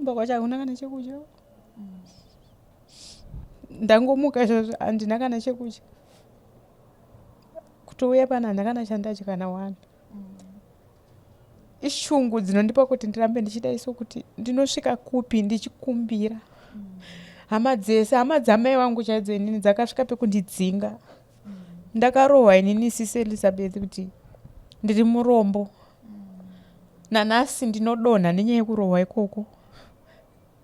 Kumba kwacho hakuna kana chekudya. Ndangomuka izvozvo handina kana chekudya. Kutouya pano handina kana chandadya kana one. Ishungu dzinondipa kuti ndirambe ndichidai so kuti ndinosvika kupi ndichikumbira. Hama dzese, hama dzamai vangu chaidzo inini dzakasvika pekundidzinga. Ndakarohwa inini sisi Elizabeth kuti ndiri murombo. Nanhasi ndinodonha nenyaya yekurohwa ikoko.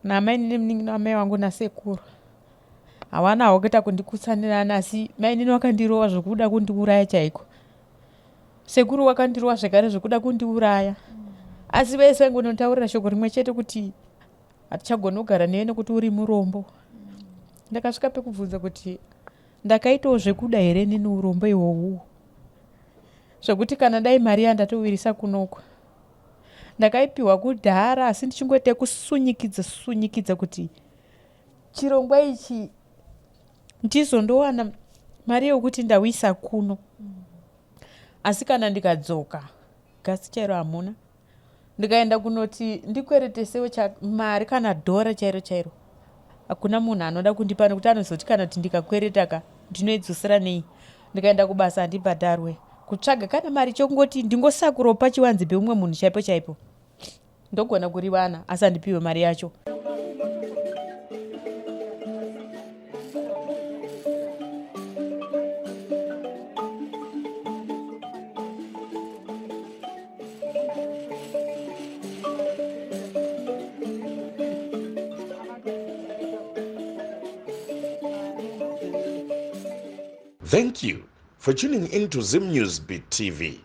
Namainini nemunin'ina wamai vangu nasekuru. Hawana hawo kuita kundikutsanirana asi mainini wakandirova zvekuda kundiuraya chaiko. Sekuru wakandirova zvekare zvekuda kundiuraya. Asi vese vaingondotaurira shoko rimwe chete kuti hatichagoni kugara newe nekuti uri murombo. Ndakasvika pekubvunza kuti ndakaitawo zvekuda here inini urombo ihwohwu zvekuti kana dai mari yandatowirisa kunoku ndakaipiwa kudhara asi ndichingoita yekusunyikidza sunyikidza kuti chirongwa ichi ndizondowana mari yekuti ndawisa kuno asi kana ndikadzoka gasi chairo hamuna ndikaenda kunoti ndikweretesewo mari kana dhora chairo chairo hakuna munhu anoda kundipa nekuti anozoti kana kuti ndikakwereta ka ndinoidzosera nei ndikaenda kubasa handibhadharwe kutsvaga kana mari chokungoti ndingosakurawo pachivanze peumwe munhu chaipo chaipo ndogona kurivana asi handipiwe mari yacho. Thank you for tuning in to Zim News Beat TV.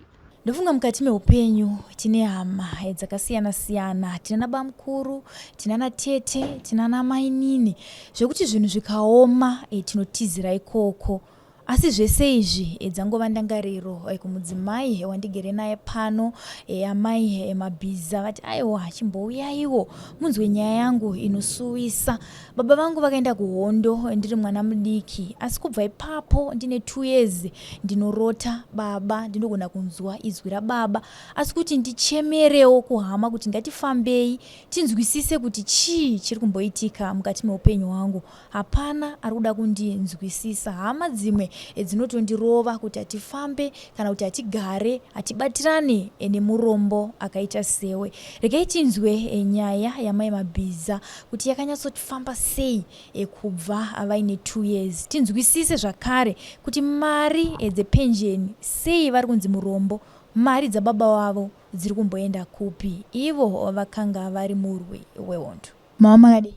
Ndofunga mukati meupenyu tine hama dzakasiyana siyana, tinana bamukuru, tinana tete, tinana mainini, zvekuti zvinhu zvikaoma eh, tinotizira ikoko. Asi zvese izvi eh, dzangova ndangariro eh, kumudzimai wandigere naye pano eh, amai eh, Mabhiza vati aiwa chimbouyaiwo munzwe nyaya yangu inosuwisa. Baba vangu vakaenda kuhondo ndiri mwana mudiki asi kubva ipapo ndine 2 years ndinorota baba ndinogona kunzwa izwi rababa asi kuti ndichemerewo kuhama kuti ngatifambei tinzwisise kuti chii chiri kumboitika mukati meupenyu hwangu hapana ari kuda kundinzwisisa hama dzimwe dzinotondirova kuti hatifambe kana kuti hatigare hatibatirane nemurombo akaita sewe regai tinzwe nyaya yamai mabhiza kuti yakanyatsofamba sei e, kubva vaine 2 years tinzwisise zvakare kuti mari e, dzepenjeni sei vari kunzi murombo mari dzababa wavo dziri kumboenda kupi ivo vakanga vari murwi wehondo mama makadii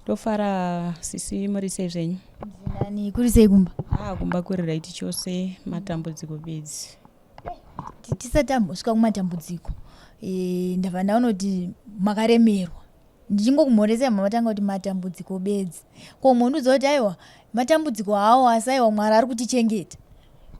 Ndofara sisi muri sei zvenyu? Nani kuri sei kumba? Ah kumba kuri right chose matambudziko bedzi. Tisati tambosvika kumatambudziko e, ndabva ndaona kuti makaremerwa ndichingokumhoresai mamatanga kuti matambudziko bedzi ko mondiudza kuti aiwa matambudziko hawo asi aiwa mwari ari kutichengeta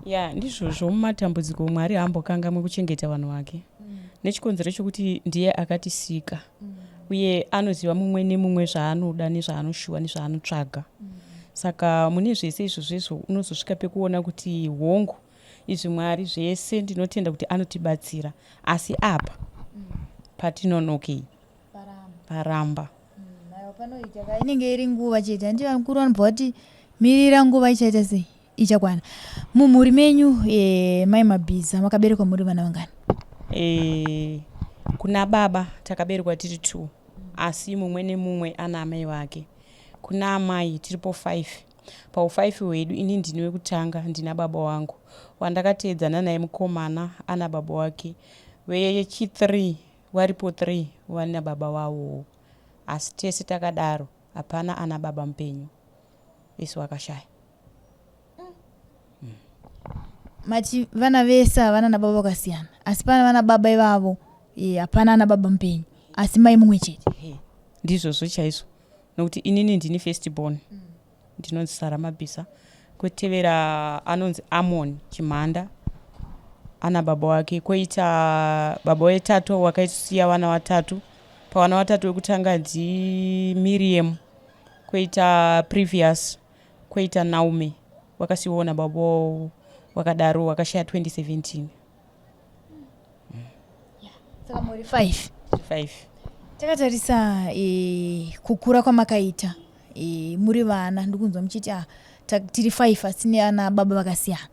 ya ndizvozvo mumatambudziko mwari haambokangamwe kuchengeta vanhu vake mm. nechikonzero chokuti ndiye akatisika mm. uye anoziva mumwe nemumwe zvaanoda nezvaanoshuwa nezvaanotsvaga mm. saka mune zvese izvozvo izvo unozosvika pekuona kuti hongu Izvi Mwari zvese ndinotenda kuti anotibatsira asi apa patinonokei paramba. Aiwa panoita ka inenge iri nguva chete hanti vakuru vanobva vati mirira nguva ichaita sei ichakwana. Mumhuri menyu eh, mai Mabhiza makaberekwa muri vana vangani? Eh, kuna baba takaberekwa tiri two asi mumwe nemumwe ana amai vake. Kuna amai tiripo five. Paufaifi hwedu ini ndini wekutanga ndina baba wangu. Wandakateedzana naye mukomana ana baba wake. Vechi three varipo three vana baba vavowo. Asi tese takadaro hapana ana baba mupenyu. Vese vakashaya. Mati vana vese havana na baba vakasiyana asi pana vana baba ivavo eh, hapana ana baba mupenyu asi mai mumwe chete. Ndizvozvo chaizvo. Nokuti inini ndini first born ndinonzi Sara Mabhiza kotevera anonzi Amon Chimhanda ana baba wake koita baba wetatu wakaisiya vana vatatu pavana vatatu wekutanga ndi Miriam koita Previous koita Naomi wakasiiwawo nababa wavo wakadaro wakashaya 2017 Saka muri 5. 5. Takatarisa e, kukura kwamakaita e, muri vana ndikunzwa muchiti ah, tiri 5 asi neana baba vakasiyana.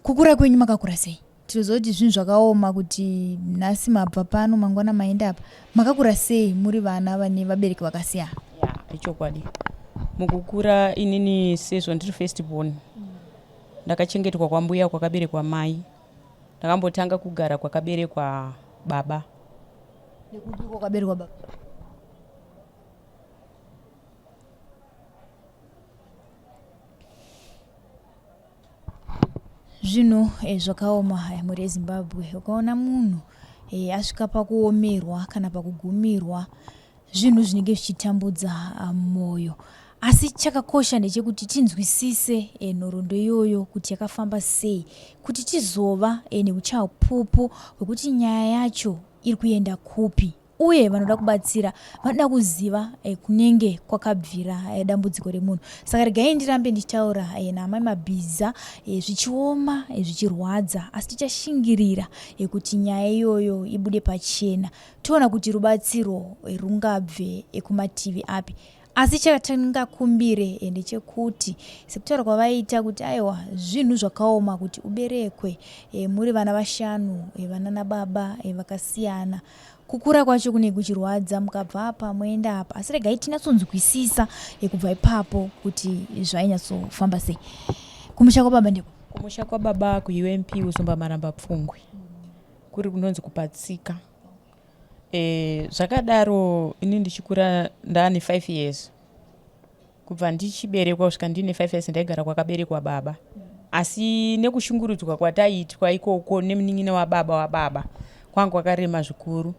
Kukura kwenyu makakura sei? Tinoziva kuti zvinhu zvakaoma kuti nhasi mabva pano mangwana maenda apa. Makakura sei muri vana vane vabereki vakasiyana? Ya, ichokwadi. Mukukura inini sezvo ndiri first born ndakachengetwa kwambuya kwakaberekwa mai. Ndakambotanga kugara kwakaberekwa baba. Nekupi kwakaberekwa baba? Zvinhu eh, zvakaoma eh, mhuri yeZimbabwe. Ukaona munhu eh, asvika pakuomerwa kana pakugumirwa zvinhu zvinenge zvichitambudza ah, mwoyo. Asi chakakosha ndechekuti tinzwisise eh, nhoroondo iyoyo kuti yakafamba sei kuti tizova eh, neuchapupu hwekuti nyaya yacho iri kuenda kupi uye vanoda kubatsira vanoda kuziva eh, kunenge kwakabvira eh, dambudziko remunhu saka regai ndirambe ndichitaura eh, naamai mabhiza eh, zvichioma eh, zvichirwadza asi tichashingirira eh, kuti nyaya iyoyo ibude pachena toona kuti rubatsiro eh, rungabve eh, kumativi api Asi chatingakumbire ndechekuti sekutaura kwavaiita kuti aiwa zvinhu zvakaoma kuti uberekwe e, muri vana vashanu e, vana nababa e, vakasiyana kukura kwacho kunenge kuchirwadza mukabva apa moenda apa asi regai tinyatsonzwisisa e, kubva ipapo kuti zvainyatsofamba sei kumusha kwababa ndiko kumusha kwababa kuump uzumba maramba pfungwe kuri kunonzi kupatsika E, zvakadaro ini ndichikura ndaane 5 years kubva ndichiberekwa kusvika ndiine 5 years ndaigara kwakaberekwa baba asi nekushungurudzwa kwataiitwa ikoko nemunin'ina wababa wababa kwanga kwakarema zvikuru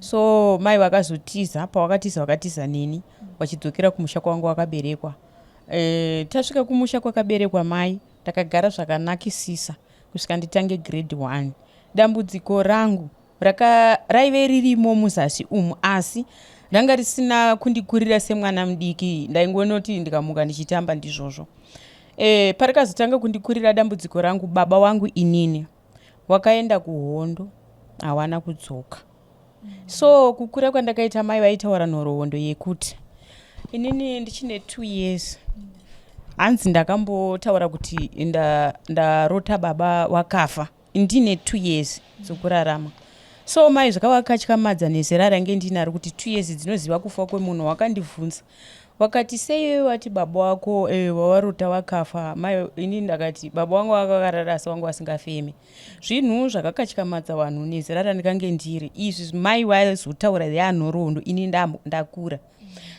so mai vakazotiza pawakatiza vakatiza neni vachidzokera kumusha kwanga wakaberekwa e, tasvika kumusha kwakaberekwa mai ndakagara zvakanakisisa kusvika nditange grade 1 dambudziko rangu Raka, raive ririmo muzasi umu asi ranga risina kundikurira semwana mudiki ndaingonoti ndikamuka ndichitamba ndizvozvo e, parikazotanga kundikurira dambudziko rangu baba wangu inini wakaenda kuhondo hawana kudzoka so kukura kwandakaita mai vaitaura nhoroondo yekuti inini ndichine two years hanzi ndakambotaura kuti ndarota nda baba wakafa ndine two years dzokurarama so mai zvakavakatyamadza nezera range ndinaro kuti two years dzinoziva kufa kwemunhu wakandibvunza wakati sei iwe wati baba wako eh, wawarota wakafa mai ini ndakati baba wangu vakakarara asi wangu vasingafemi zvinhu zvakakatyamadza vanhu nezera randikange ndiri izvi mai vazotaura yanhoroondo ini ndakura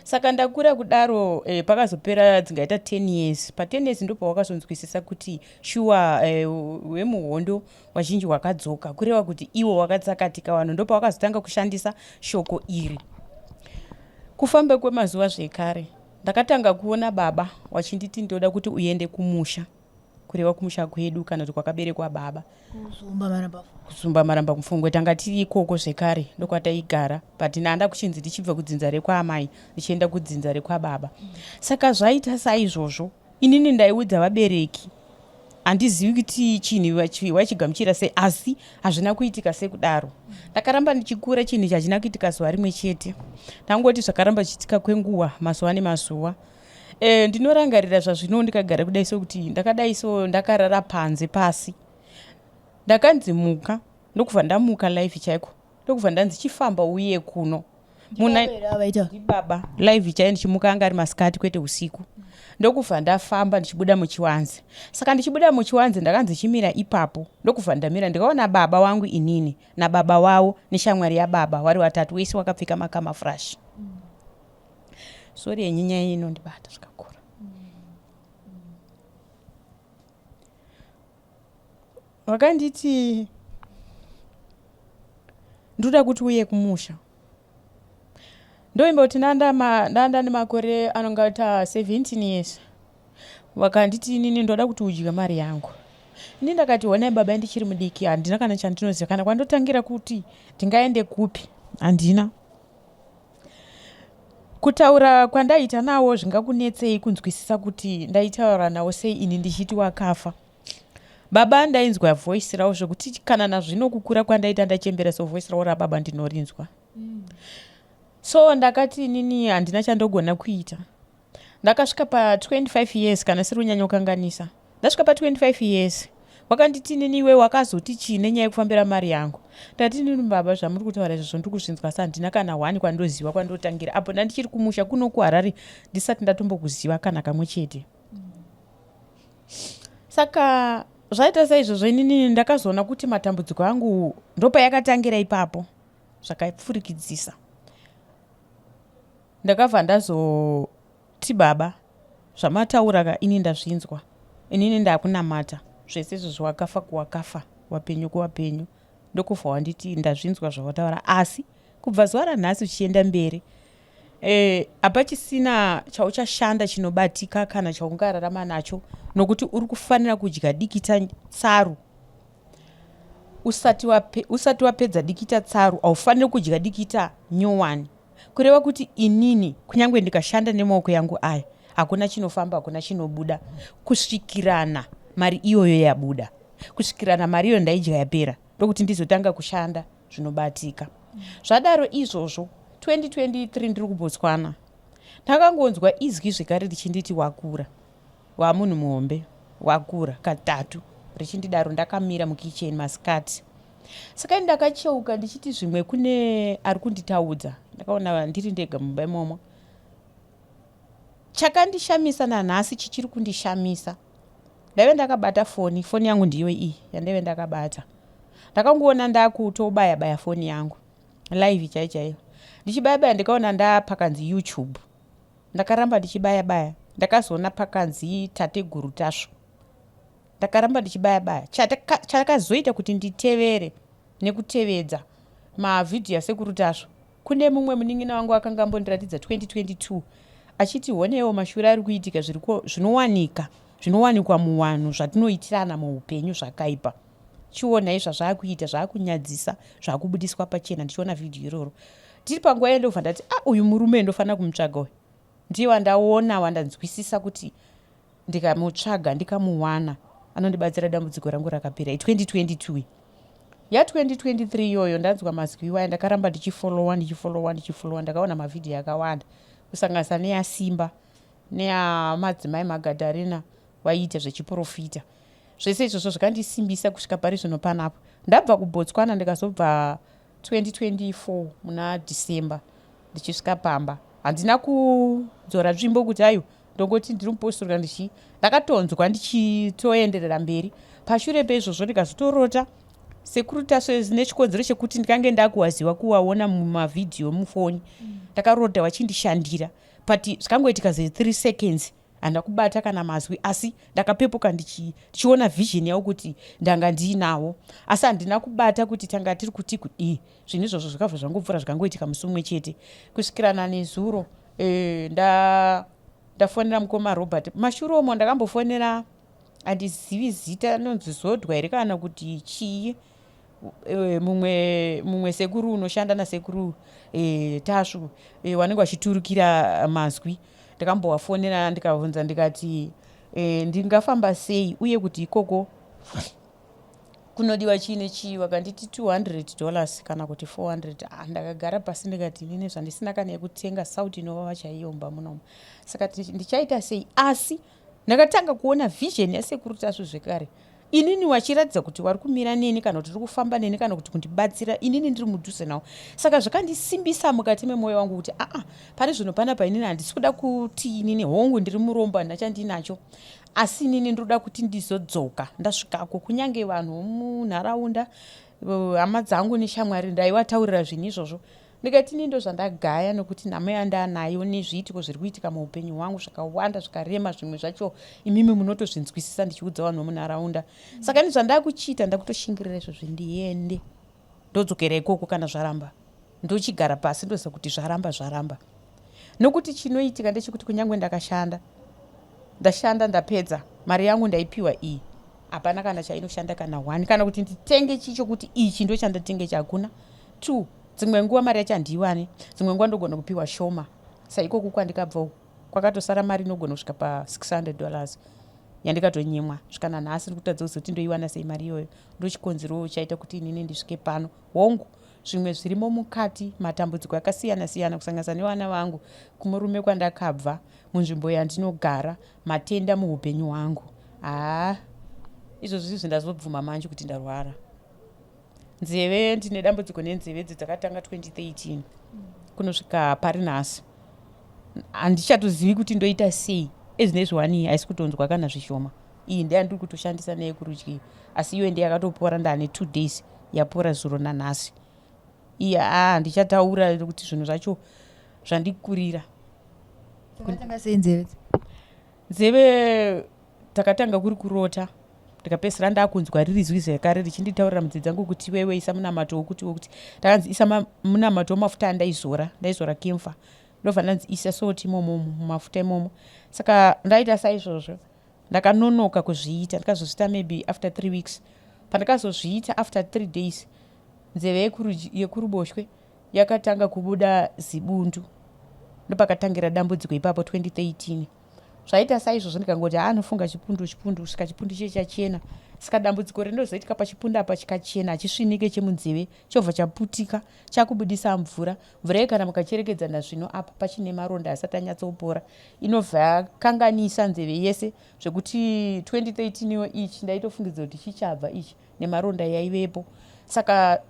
saka ndakura kudaro eh, pakazopera dzingaita 10 years pa 10 years ndopawakazonzwisisa kuti Shuwa eh, wemuhondo wazhinji wakadzoka kureva kuti iwo wakatsakatika vanhu ndopawakazotanga kushandisa shoko iri. Kufamba kwemazuva zvekare ndakatanga kuona baba wachinditi ndoda kuti uende kumusha kureva kumusha kwedu kana kuti kwakaberekwa baba kuzumba maramba mupfungwe tanga tiri ikoko zvekare ndokwataigara but nanda kuchinzi tichibva kudzinza rekwaamai ndichienda kudzinza rekwababa saka zvaita saizvozvo Inini ndaiudza vabereki handizivi kuti chinhu waichigamuchira sei asi hazvina kuitika sekudaro ndakaramba ndichikura chinhu ichi hachina kuitika zuva rimwe chete ndangoti zvakaramba zvichiitika kwenguva mazuva nemazuva e, ndinorangarira zvazvino ndikagara kudai sokuti ndakadai so ndakarara panze pasi ndakanzi muka ndokubva ndamuka life chaiko ndokubva ndanzi chifamba uye kuno ndibaba live chaiyo ndichimuka anga ari masikati kwete usiku ndokubva ndafamba ndichibuda muchiwanze saka ndichibuda muchiwanze ndakanzi chimira ipapo ndokubva ndamira ndikaona baba wangu inini nababa wavo neshamwari yababa wari watatu wese wakapfeka makamafurashi sori yenyu nyaya inondibata zvakakura Vakanditi ndoda kuti uye kumusha. Ndoimba kuti ndanda nemakore anongaita 17 years. Vakanditi inini ndoda kuti udye mari yangu. Ini ndakati honai baba ndichiri mudiki handina kana chandinoziva kana kwandotangira kuti ndingaende kupi handina. Kutaura kwandaita nawo zvingakunetsei kunzwisisa kuti ndaitaura nawo sei ini ndichiti wakafa. Baba ndainzwa voice ravo zvekuti kana nazvino kukura kwandaita ndachembera so voice ravo rababa ndinorinzwa. Mm. So ndakati inini handina chandogona kuita. Ndakasvika pa25 years, kana siri kunyanyokanganisa, ndasvika pa25 years. Wakanditi inini, iwe wakazoti chii nenyaya yekufambira mari yangu? Ndati inini, baba, zvamuri kutaura izvozvo ndiri kuzvinzwa, asi handina kana hwani kwandoziva kwandotangira. Apo ndandichiri kumusha kuno kuHarare, ndisati ndatombokuziva kana kamwe chete. Saka zvaita saizvozvo, inini ndakazoona kuti matambudziko angu ndopayakatangira ipapo, zvakapfurikidzisa. Ndakabva ndazoti, baba, zvamataura ka, ini ndazvinzwa. Inini ndakunamata zvese izvozvo, wakafa kuwakafa, wapenyu kuwapenyu. Ndokubva wanditi, ndazvinzwa zvawataura, asi kubva zuva ranhasi uchienda mberi, hapachisina chauchashanda chinobatika kana chaungararama nacho, nokuti uri kufanira kudya dikita tsaru. Usati wapedza dikita tsaru, haufaniri kudya dikita nyowani. Kureva kuti inini kunyange ndikashanda nemaoko yangu aya, hakuna chinofamba, hakuna chinobuda kusvikirana mari iyoyo yabuda, kusvikirana mari iyoyo ndaidya yapera, ndokuti ndizotanga kushanda zvinobatika. Zvadaro izvozvo, 2023 ndiri kuBotswana, ndakangonzwa izwi zvekare richinditi, wakura, wamunhu muhombe, wakura. Katatu richindidaro, ndakamira mukicheni masikati. Saka ndakacheuka ndichiti zvimwe kune ari kunditaudza. Ndakaona ndiri ndega mumba imomo. Chakandishamisa, nanhasi chichiri kundishamisa, ndaive ndakabata foni. Foni yangu ndiyo iyi yandaive ndakabata. Ndakangoona ndakutobaya baya foni yangu live chai chaiyo. Ndichibaya baya, ndikaona ndapakanzi YouTube. Ndakaramba ndichibaya baya, ndakazoona pakanzi Tateguru Tasvu. Ndakaramba ndichibaya baya. Chakazoita kuti nditevere nekutevedza mavhidhiyo aSekuru Tasvu, kune mumwe munin'ina wangu akanga ambondiratidza 2022 achiti, honewo mashure ari kuitika, zvinowanika, zvinowanikwa muvanhu, zvatinoitirana muupenyu zvakaipa. Chionai zvazvaakuita, zvaakunyadzisa, zvaakubudiswa pachena. Ndichiona vhidhiyo iroro tiri panguva iyo, ndobva ndati, a ah, uyu murume ndofanira kumutsvaga. Uyu ndiye wandaona, wandanzwisisa kuti ndikamutsvaga ndikamuwana anondibatsira, dambudziko rangu rakapera. I2022 ya2023 iyoyo, ndanzwa mazwi iwaya, ndakaramba ndichifolowa, ndichifolowa, ndichifolowa. Ndakaona mavhidhiyo akawanda, kusanganisa neyaSimba neyamadzimai Magadharina waiita zvechiprofita. Zvese izvozvo zvakandisimbisa kusvika pari zvino panapo. Ndabva kuBotswana, ndikazobva 2024 muna December. Ndichisvika pamba, handina kudzora tsvimbo kuti aiwa, ndongoti ndiri mupostori kana ndichii. Ndakatonzwa ndichitoenderera mberi. Pashure peizvozvo ndikazotorota Sekuru Tasvu nechikonzero chekuti ndikange ndakuwaziva kuwaona mumavhidhiyo mufoni. Ndakarota vachindishandira, but zvikangoitika ze3 seconds, handina kubata kana mazwi, asi ndakapepuka ndichiona vision yavo kuti ndanga ndiinawo, asi handina kubata kuti tanga tiri kuti kudii. Zvinhu izvozvo zvakabva zvangopfuura, zvikangoitika musi umwe chete kusvikirana nezuro. Ndafonera mukoma Robert. Mashure omo ndakambofonera, handizivi zita, anonzi Zodwa here kana kuti chii, mumwe sekuru unoshanda naSekuru Tasvu, vanenge vachiturikira mazwi. Ndakambovafonera, ndikabvunza ndikati, ndingafamba sei uye kuti ikoko kunodiwa chii nechii? Vakanditi $200 kana kuti 400. Ah, ndakagara pasi ndikati, inini zvandisina kana yekutenga sauti inovava chaiyo mumba munomu, saka ndichaita sei? Asi ndakatanga kuona vision yaSekuru Tasvu zvekare, inini wachiratidza kuti wari kumira neni, kana kuti uri kufamba neni, kana kuti kundibatsira inini ndiri mudhuze nawo. Saka zvakandisimbisa mukati memwoyo wangu kuti, aa, pane zvino panapa inini handisi kuda kuti inini, hongu ndiri murombo, handina chandinacho, asi inini ndinoda kuti ndizodzoka ndasvikako. Kunyange vanhu vomunharaunda, hama dzangu neshamwari, ndaiwataurira zvinhu izvozvo. Ndikati ini ndo zvandagaya, nokuti nhamo yandanayo nezviitiko zviri kuitika muupenyu hwangu zvakawanda, zvikarema, zvimwe zvacho imimi munotozvinzwisisa ndichiudza vanhu vomunharaunda. Saka ini zvandakuchiita, ndakutoshingirira izvozvi, ndiende ndodzokera ikoko. Kana zvaramba, ndochigara pasi, ndoziva kuti zvaramba, zvaramba. Nokuti chinoitika ndechekuti kunyange ndakashanda, ndashanda, ndapedza, mari yangu ndaipiwa iyi, hapana kana chainoshanda, kana one, kana kuti nditenge chii chokuti ichi ndo chandatenge chakuna two. Dzimwe nguva mari yacho handiiwani, dzimwe nguva ndogona kupiwa shoma. Saikoku kwandikabva uku kwakatosara mari inogona kusvika pa$600 yandikatonyimwa. Svika nanhasi ndiri kutadza kuzoti ndoiwana sei mari iyoyo. Ndochikonzero chaita kuti inini ndisvike pano. Hongu, Zvimwe zvirimo mukati matambudziko akasiyana siyana kusanganisa nevana vangu, kumurume kwandakabva, munzvimbo yandinogara, matenda muupenyu hwangu. Haa izvozvi izvi ndazobvuma manje kuti ndarwara. Nzeve ndine dambudziko nenzeve idzi dzakatanga 2013 kunosvika pari nhasi. Handichatozivi kuti ndoita sei. Ezvinezvi wani haisi kutonzwa kana zvishoma. Iyi ndeyandiri kutoshandisa neyekurudyi asi iyoyo ndeyakatopora ndane 2 days yapora zuro nanhasi. Iyi haa handichataura nekuti zvinhu zvacho zvandikurira. Dzakatanga sei nzeve? Nzeve takatanga kuri kurota ndikapedzisira ndakunzwa riri zwi zvekare richinditaurira munzeve dzangu kuti iwewe isa munamato wokuti wokuti. Ndakanzi isa munamato wemafuta andaizora, ndaizora camphor. Ndobva ndanzi isa salt imomo mumafuta imomo. Saka ndaita saizvozvo. Ndakanonoka kuzviita ndikazozviita maybe after 3 weeks. Pandakazozviita after 3 days nzeve yekuruboshwe yakatanga kubuda zibundu. Ndopakatangira dambudziko ipapo 2013. Zvaita saizvozvo ndikangoti haa anofunga chipundu chipundu kusvika chipundu chiye chachena. Saka dambudziko rinozoitika pachipundu apa chikachena hachisvinike chemunzeve chobva chaputika chakubudisa mvura. Mvura iyi kana mukacherekedza nazvino apa pachine maronda asati anyatsopora inobva yakanganisa nzeve yese zvekuti 2013 iyo ichi ndaitofungidzira kuti chichabva ichi nemaronda yaivepo. Saka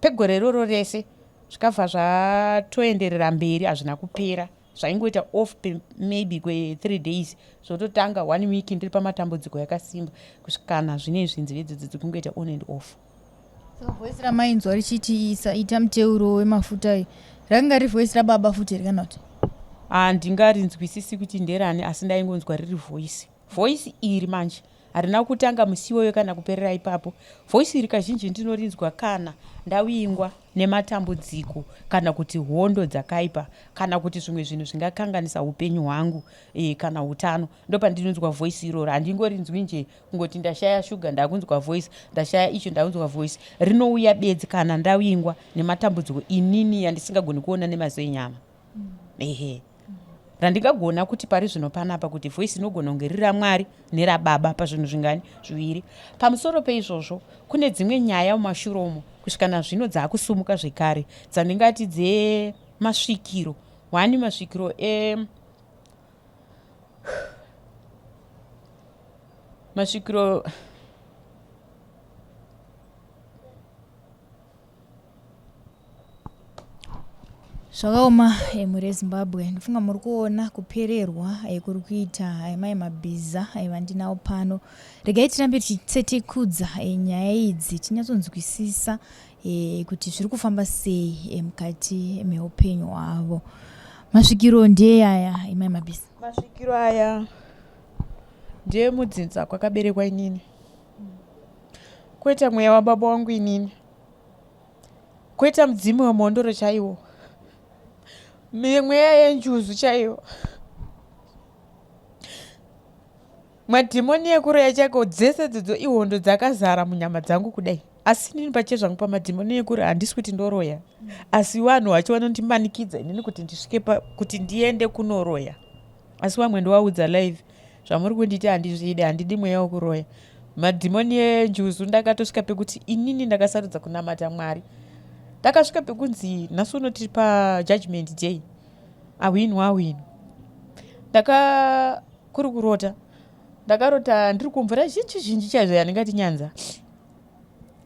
pegore iroro rese zvikabva zvatoenderera mberi hazvina kupera. Zvaingoita off maybe kwe 3 days zvototanga 1 week ndiri pamatambudziko yakasimba kusvikana zvine izvi nzeve idzodzo dzikungoita on and off. Saka voice ramainzwa richiti isa ita muteuro wemafuta rakanga riri voice rababa futi here kana kuti? Handingarinzwisisi kuti nderani asi ndaingonzwa riri voice. Voice iri manje harina kutanga musi iwoyo kana kuperera ipapo. Voice iri kazhinji ndinorinzwa kana ndawingwa nematambudziko kana kuti hondo dzakaipa kana kuti zvimwe zvinhu zvingakanganisa upenyu hwangu e, kana utano. Ndopandinonzwa voice iroro. Handingorinzwi nje kungoti ndashaya shuga ndakunzwa voice, ndashaya icho ndakunzwa voice. Rinouya bedzi kana ndawingwa nematambudziko inini yandisingagoni kuona nemaziso enyama. Ehe. Randingagona kuti pari zvino panapa kuti voice inogona kunge riri raMwari nerababa pazvinhu zvingani zviviri. Pamusoro peizvozvo kune dzimwe nyaya mumashure umo kusvika nazvino dzakusumuka zvekare dzandingati dzemasvikiro. One masvikiro e masvikiro Zvakaoma eh, mhuri yeZimbabwe ndofunga muri kuona kupererwa eh, kuri kuita eh, mai Mabhiza vandinawo pano. Regai tirambe tichitsetekudza nyaya idzi tinyatsonzwisisa kuti zviri kufamba sei mukati meupenyu hwavo. Masvikiro ndeyaya mai Mabhiza. Masvikiro aya ndeyemudzinza kwakaberekwa inini kwete mweya wababa wangu inini. Kwete mudzimu wemhondoro chaiwo. Mweya yenjuzu chaiyo. Madhimoni ekuroya chaiko dzese dzodzo ihondo dzakazara munyama dzangu kudai. Asi inini pachezvangu pamadhimoni ekuroya handisi kuti ndoroya. Asi vanhu vacho vanondimanikidza inini kuti ndisvike pa kuti ndiende kunoroya. Asi vamwe ndovaudza live zvamuri kundiita handizvidi handidi mweya wekuroya. Madhimoni enjuzu ndakatosvika pekuti inini ndakasarudza kunamata Mwari. Ndakasvika pekunzi nhasi uno tiri pajudgment day ahwinwa ahwinwa. Ndaka kuri kurota ndakarota ndiri kumvura zhinji zhinji chaizvo yandingati nyanza.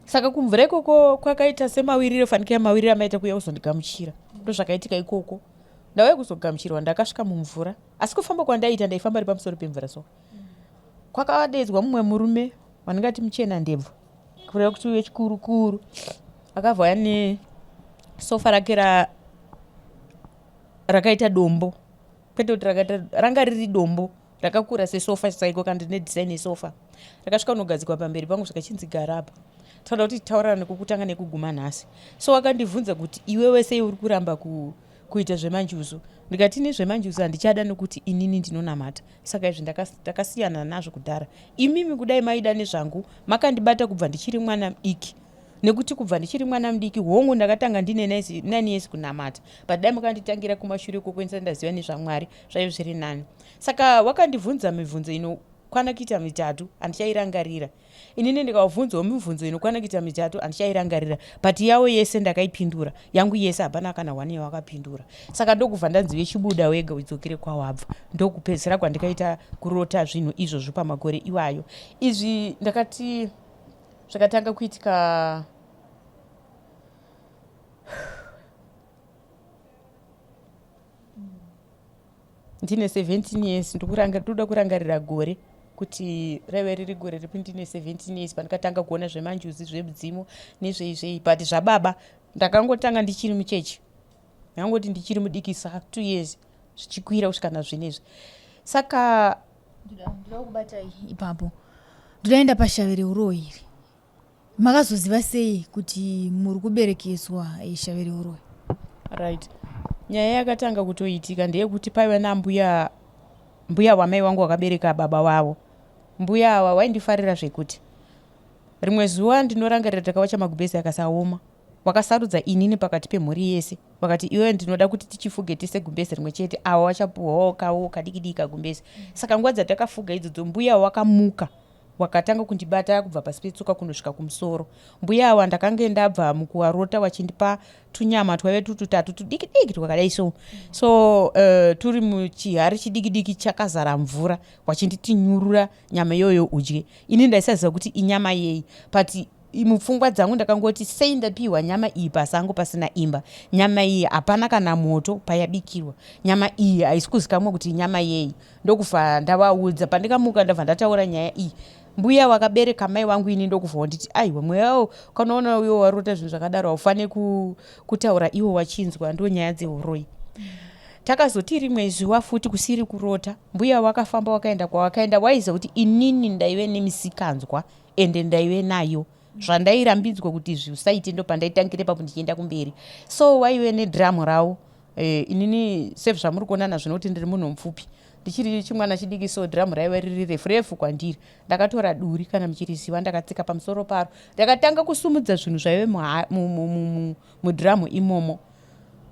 Saka kumvura ikoko kwakaita semawiriro fanika mawiriro amaita kuuya kuzondigamuchira. Ndozvakaitika ikoko. Ndauya kuzogamuchirwa ndakasvika mumvura asi kufamba kwandaiita ndaifamba ri pamusoro pemvura so kwakadeedzwa mumwe murume wandingati muchena ndebvu kureva kuti wechikuru kuru akabva auya nesofa rake ra rakaita dombo kwete kuti rakaita ranga riri dombo rakakura sesofa chaiko kana ndine design yesofa rakasvika kunogadzikwa pamberi pangu zvikachinzi gara apa tinoda kuti taurirane kukutanga nekuguma nhasi so wakandibvunza kuti iwewe sei uri kuramba ku, kuita zvemanjuzu ndikati ini zvemanjuzu handichada nekuti inini ndinonamata saka izvi ndakasiyana nazvo kudhara imimi kudai maida nezvangu makandibata kubva ndichiri mwana mudiki nekuti kubva ndichiri mwana mudiki hongu ndakatanga ndine 9 years kunamata but dai makanditangira kumashure ikoko ndisati ndaziva nezvamwari zvaive zviri nani saka wakandibvunza mibvunzo ino inokwana kuita mitatu handichairangarira. Inini ndikavabvunzawo mibvunzo inokwana kuita mitatu handichairangarira, but yavo yese ndakaipindura, yangu yese hapana kana one yawakapindura. Saka ndokubva ndanzi vechibuda wega udzokere kwawabva. Ndokupedzisira kwandikaita kurota zvinhu izvozvo pamakore iwayo. Izvi ndakati zvakatanga kuitika ndine 17 years. Ndoda kurangarira gore kuti raive riri gore ripi ndine 17 years pandikatanga kuona zvemanjuzi, zvemudzimu nezvei zvei. But zvababa ndakangotanga ndichiri muchechi, ndangoti ndichiri mudikisa, 2 years zvichikwira kusvika nazvinezvi. Saka Ndoda kubata ipapo, ndodaenda pashave reuroyi iri. Makazoziva sei kuti muri kuberekeswa shave reuroyi? Right, nyaya yakatanga kutoitika ndeyekuti paiva nambuya, mbuya wamai wangu wakabereka baba wavo. Mbuya ava waindifarira zvekuti rimwe zuva ndinorangarira takawacha magumbezi akasaoma, wakasarudza inini pakati pemhuri yese, vakati, "Iwewe ndinoda kuti tichifuge tise gumbezi rimwe chete, ava wachapuhwawo kawo kadiki diki kagumbezi." Saka nguva dzatakafuga idzodzo, mbuya wakamuka wakatanga kundibata kubva pasi petsoka kundosvika kumusoro. Mbuya ava ndakange ndabva mukuwarota wachindipa tunyama twaive tututatu tudiki diki twakadai so so turi muchihari chidiki diki chakazara mvura, wachinditi, "Nyurura nyama iyoyo udye." Ini ndaisaziva kuti inyama yei, but mupfungwa dzangu ndakangoti, sei ndapiwa nyama iyi pasango pasina imba? Nyama iyi hapana kana moto payabikirwa. Nyama iyi haisi kuzikamwa kuti inyama yei. Ndokubva ndavaudza. Pandikamuka ndabva ndataura nyaya iyi, mbuya wakabereka mai vangu ini ndokubva wanditi, "Aiwa, mweyawo kanoona iwo warota zvinhu zvakadaro haufaniri kutaura iwo wachinzwa, ndo nyaya dzeuroyi." Takazoti rimwe zuva futi kusiri kurota, mbuya wakafamba wakaenda kwawakaenda, waiziva kuti inini ndaive nemisikanzwa ende ndaive nayo, zvandairambidzwa kuti izvi usaite, ndo pandaitangira ipapo ndichienda kumberi. So waive nedhiramu ravo. Inini sezvamuri kuona nazvino kuti ndiri munhu mupfupi, ndichiri chimwana chidiki, so dhiramu raiva riri refu refu kwandiri. Ndakatora duri, kana muchiriziva, ndakatsika pamusoro paro, ndakatanga kusumudza zvinhu zvaive mudhiramu imomo.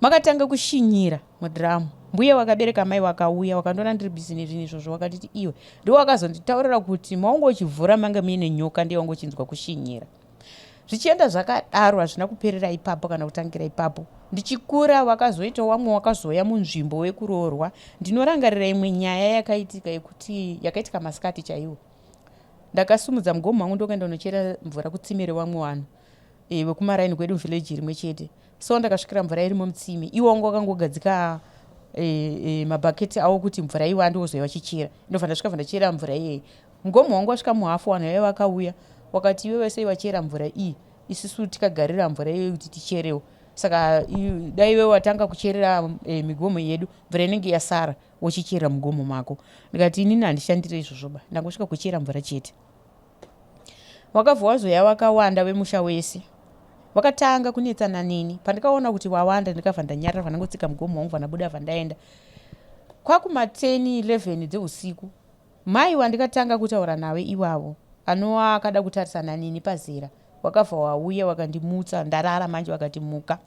Makatanga kushinyira mudhiramu. Mbuya wakabereka mai wakauya wakandiona ndiri busy nezvinhu izvozvo, wakatiti, "Iwe." Ndiwo wakazonditaurira kuti maunge uchivhura mange muine nyoka, ndiye wange uchinzwa kushinyira. Zvichienda zvakadaro, hazvina kuperera ipapo kana kutangira ipapo. Ndichikura wakazoitawo wamwe wakazouya munzvimbo wekuroorwa. Ndinorangarira imwe nyaya yakaitika yekuti yakaitika masikati chaiwo. Ndakasumudza mugomo wangu ndokuenda kunochera mvura kutsime rewamwe vanhu vekumaraini kwedu, village rimwe chete. So ndakasvikira mvura irimo mutsime. Iwo wanga wakangogadzika mabhaketi avo kuti mvura iwande wozouya vachichera. Ndobva ndasvika, bva ndachera mvura iyeye. Mugomo wangu wasvika muhafu, vanhu vaiva vakauya wakati, "Iwewe sei wachera mvura iyi, isusu tikagarira mvura iyoyo kuti ticherewo? Saka dai iwe watanga kucherera migomo yedu, mvura inenge yasara wochicherera mugomo mako." Ndikati, "Inini handishandire izvozvo ba, ndangosvika kuchera mvura chete." Wakabva wazoya wakawanda vemusha wese, vakatanga kunetsana neni. Pandikaona kuti wawanda, ndikabva ndanyarara, vandangotsika mugomo wangu, vandabuda, vandaenda kwakuma 10 11 dzeusiku. Mai wandikatanga kutaura nawe iwavo, anova akada kutarisana neni pazera, wakabva wauya wakandimutsa ndarara manje. Wakati, "Muka."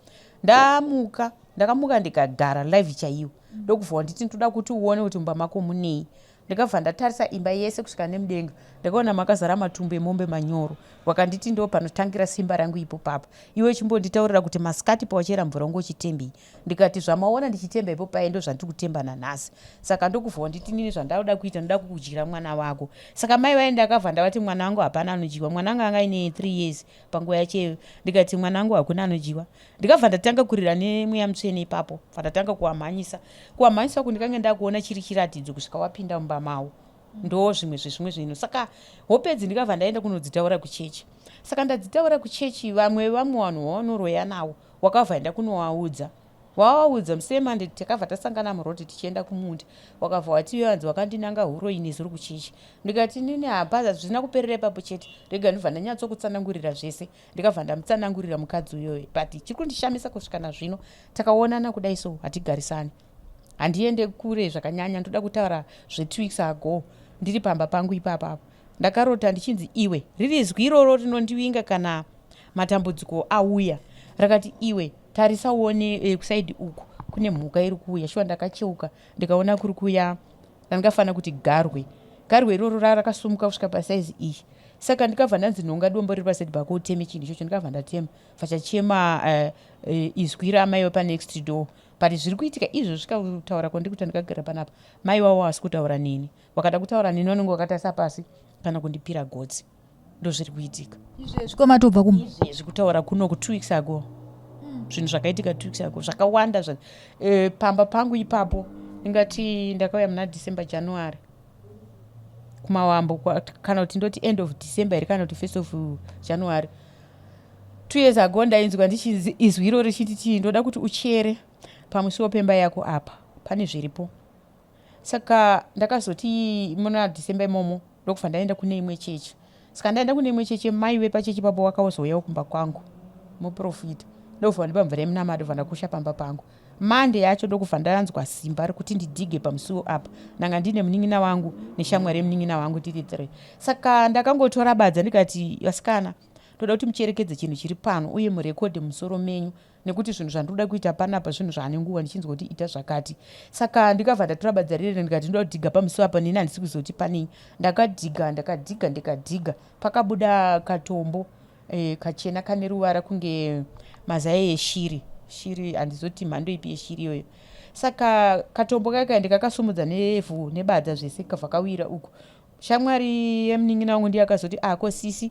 Ndamuka, ndakamuka ndikagara live chaiwo. Ndokubva wanditi, "Ndoda kuti uone kuti mumba mako munei." Ndikabva ndatarisa imba yese kusvika nemudenga, ndakaona makazara matumbu emombe manyoro. Wakanditi, "Ndo panotangira simba rangu ipo papa. Iwe chimbonditaurira kuti masikati pawachera mvura unge uchitembei?" Ndikati, "Zvamaona ndichitemba ipo pai ndo zvandiri kutemba nanhasi." Saka ndokubva wanditi, "Nini zvandakuda kuita, ndoda kukudyira mwana wako." Saka mai vai ndakabva ndavati, "Mwana wangu hapana anodyiwa." Mwana wangu anga aine 3 years panguva yacheyo. Ndikati, "Mwana wangu hakuna anodyiwa." Ndikabva ndatanga kurira nemweya mutsvene ipapo, bva ndatanga kuwamhanyisa, kuwamhanyisa uku ndikange ndakuona chiri chiratidzo kusvika wapinda mumba mavo. Ndo zvimwe zvezvimwe zvinhu. Saka hope idzi ndikabva ndaenda kunodzitaura kuchechi. Saka ndadzitaura kuchechi, vamwe vamwe vanhu vavanoroya navo wakabva enda kunovaudza, wavaudza musemande. Takabva tasangana murodhi tichienda kumunda, wakabva wati, "Vanzi wakandinanga huroyi nezuro kuchechi." Ndikati, "Nini hapa hazvina kuperera ipapo chete, rega ndibva ndanyatsokutsanangurira zvese." Ndikabva ndamutsanangurira mukadzi uyoyo. But chiri kundishamisa kusvika nazvino, takaonana kudai so hatigarisani. Handiende kure zvakanyanya, ndoda kutaura zve2 weeks ago ndiri pamba pangu ipapapo, ndakarota ndichinzi, "Iwe." Riri zwi iroro rinondivinga kana matambudziko auya. Rakati, "Iwe, tarisa uone kuside uku kune mhuka iri kuuya." Shuwa ndakacheuka ndikaona kuri kuuya randingafanira kuti garwe. Garwe iroro rava rakasumuka kusvika pasaizi iyi. Saka ndikabva ndanzi nhonga dombo riri paside pako uteme chinhu ichocho. Ndikabva ndatema vachachema izwi ramai wepanext door. But zviri kuitika izvo svika kutaura kwandiri kuita ndakagara panapa, mai wavo havasi kutaura neni. Wakada kutaura neni vanenge vakatarisa pasi kana kundipira gotsi. Ndozviri kuitika izvezvi kwamatobva kumba. Izvezvi kutaura kuno ku 2 weeks ago, zvinhu zvakaitika 2 weeks ago zvakawanda. Pamba pangu ipapo ndingati ndakauya muna December, January kumawambo, kana kuti ndoti end of December here, kana kuti first of January 2 years ago. Ndainzwa ndichinzi izwi iro richiti, "Ndoda kuti uchere pamusiwo pemba yako apa, pane zviripo." Saka ndakazoti muna December imomo ndokubva ndaenda kune imwe chechi. Saka ndaenda kune imwe chechi, mai vepachechi ipapo wakazouyawo kumba kwangu, muprofita, ndokubva ndipa mvura yemunamato, ndobva ndakusha pamba pangu. Mande yacho ndokubva ndanzwa simba rekuti ndidhige pamusiwo apa. Ndanga ndine munin'ina wangu neshamwari yemunin'ina wangu, tiri three. Saka ndakangotora badza ndikati, "Vasikana, ndoda kuti mucherekedze chinhu chiri pano uye murekodhe musoro menyu, nekuti zvinhu zvandinoda kuita panapa zvinhu zvaane nguva ndichinzwa kuti ita zvakati." Saka ndikabva ndatora badza riri ndikati ndoda kudhiga pamusiwo apa, nini handisi kuzoti panei. Ndakadhiga, ndakadhiga, ndikadhiga, pakabuda katombo kachena kane ruvara kunge mazai eshiri. Shiri, handizoti mhando ipi yeshiri iyoyo. Saka katombo kaka ndikakasumudza nevhu nebadza zvese, kabva kawira uku. Shamwari yemunin'ina wangu ndiye akazoti, "Ako sisi,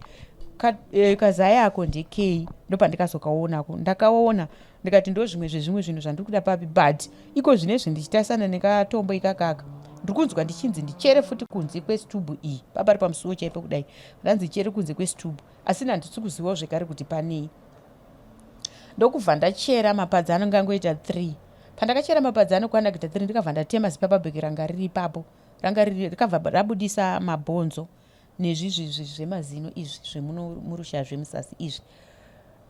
kazai ako ndekei?" Ndopandikazokaonako. Ndakaona ndikati ndo zvimwe zvezvimwe zvinhu zvandiri kuda papi. But iko zvinezvi ndichitarisana nekatombo ikakaka, ndiri kunzwa ndichinzi ndichere futi kunze kwesitubhu iyi. Papari pamusuwo chaipo kudai, ndanzi chere kunze kwesitubhu, asi handisi kuzivawo zvekare kuti panei. Ndokubva ndachera mapadza anenge angoita 3. Pandakachera mapadza anokwana kuita 3, ndikabva ndatema zipaper bag ranga riri ipapo, ranga riri, rikabva rabudisa mabhonzo nezvizvizvi zvemazino izvi zvemuno zvemusasi izvi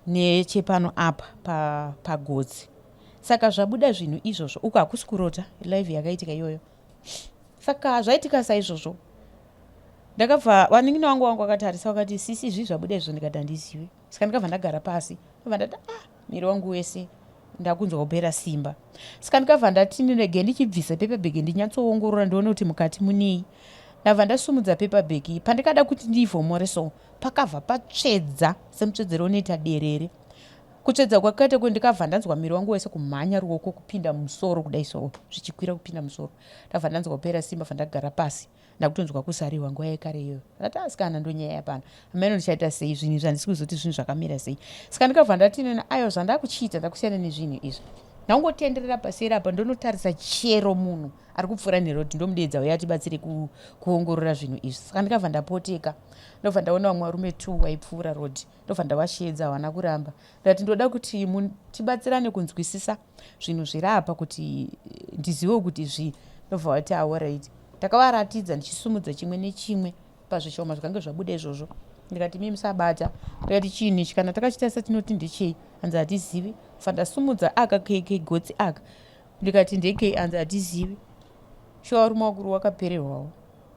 nechepano apa pagotsi. Saka zvabuda zvinhu izvozvo uku, hakusi kurota, live yakaitika iyoyo. Saka zvaitika saizvozvo, ndakabva vanin'ina wangu vakatarisa vakati, "Sisi, izvi zvabuda izvo." Ndikati, "Handizivi." Saka ndikabva ndagara pasi, ndobva ndati, "Ah, miri wangu wese ndakunzwa kupera simba." Saka ndikabva ndati ndinege ndichibvisa paper bag ndinyatsoongorora ndione kuti mukati munei. Ndabva ndasumudza paper bag. Pandikada kuti ndiivhomore so, pakabva patsvedza semutsvedzero unoita derere. Kutsvedza kwakaita kuti ndikabva ndanzwa miri wangu wese kumhanya, ruoko kupinda musoro kudai so, zvichikwira kupinda musoro. Ndabva ndanzwa kupera simba, bva ndagara pasi, ndakutonzwa kusariwa nguva yekare iyoyo. Ndati, "Asikana, ndonyaya yapano, ameno ndichaita sei zvinhu izvi, handisi kuzoti zvinhu zvakamira sei." Saka ndikabva ndati nena, "Aiwa, zvandakuchiita, ndakusiyana nezvinhu izvi." Ndangotenderera paseri apa, ndonotarisa chero munhu ari kupfuura nerodhi, ndomudedza uye atibatsire kuongorora zvinhu izvi. Saka ndikabva ndapoteka, ndobva ndaona vamwe varume two vaipfuura rodhi, ndobva ndavashedza. Havana kuramba. Ndikati, "Ndoda kuti tibatsirane kunzwisisa zvinhu zviri apa, kuti ndizive kuti zvii." Ndobva vati, "Alright." Ndakavaratidza ndichisumudza chimwe nechimwe pazvishoma zvakange zvabuda izvozvo. Ndikati, "Mii musabata." Ndikati, "Chinhu ichi kana takachitarisa tinoti ndechei?" Hanzi, "Hatizivi." Fa ndasumudza aka kegotsi aka, ndikati, "Ndekei?" Hanzi, "Hatizivi." Shuwa, varume vakuru wakapererwawo.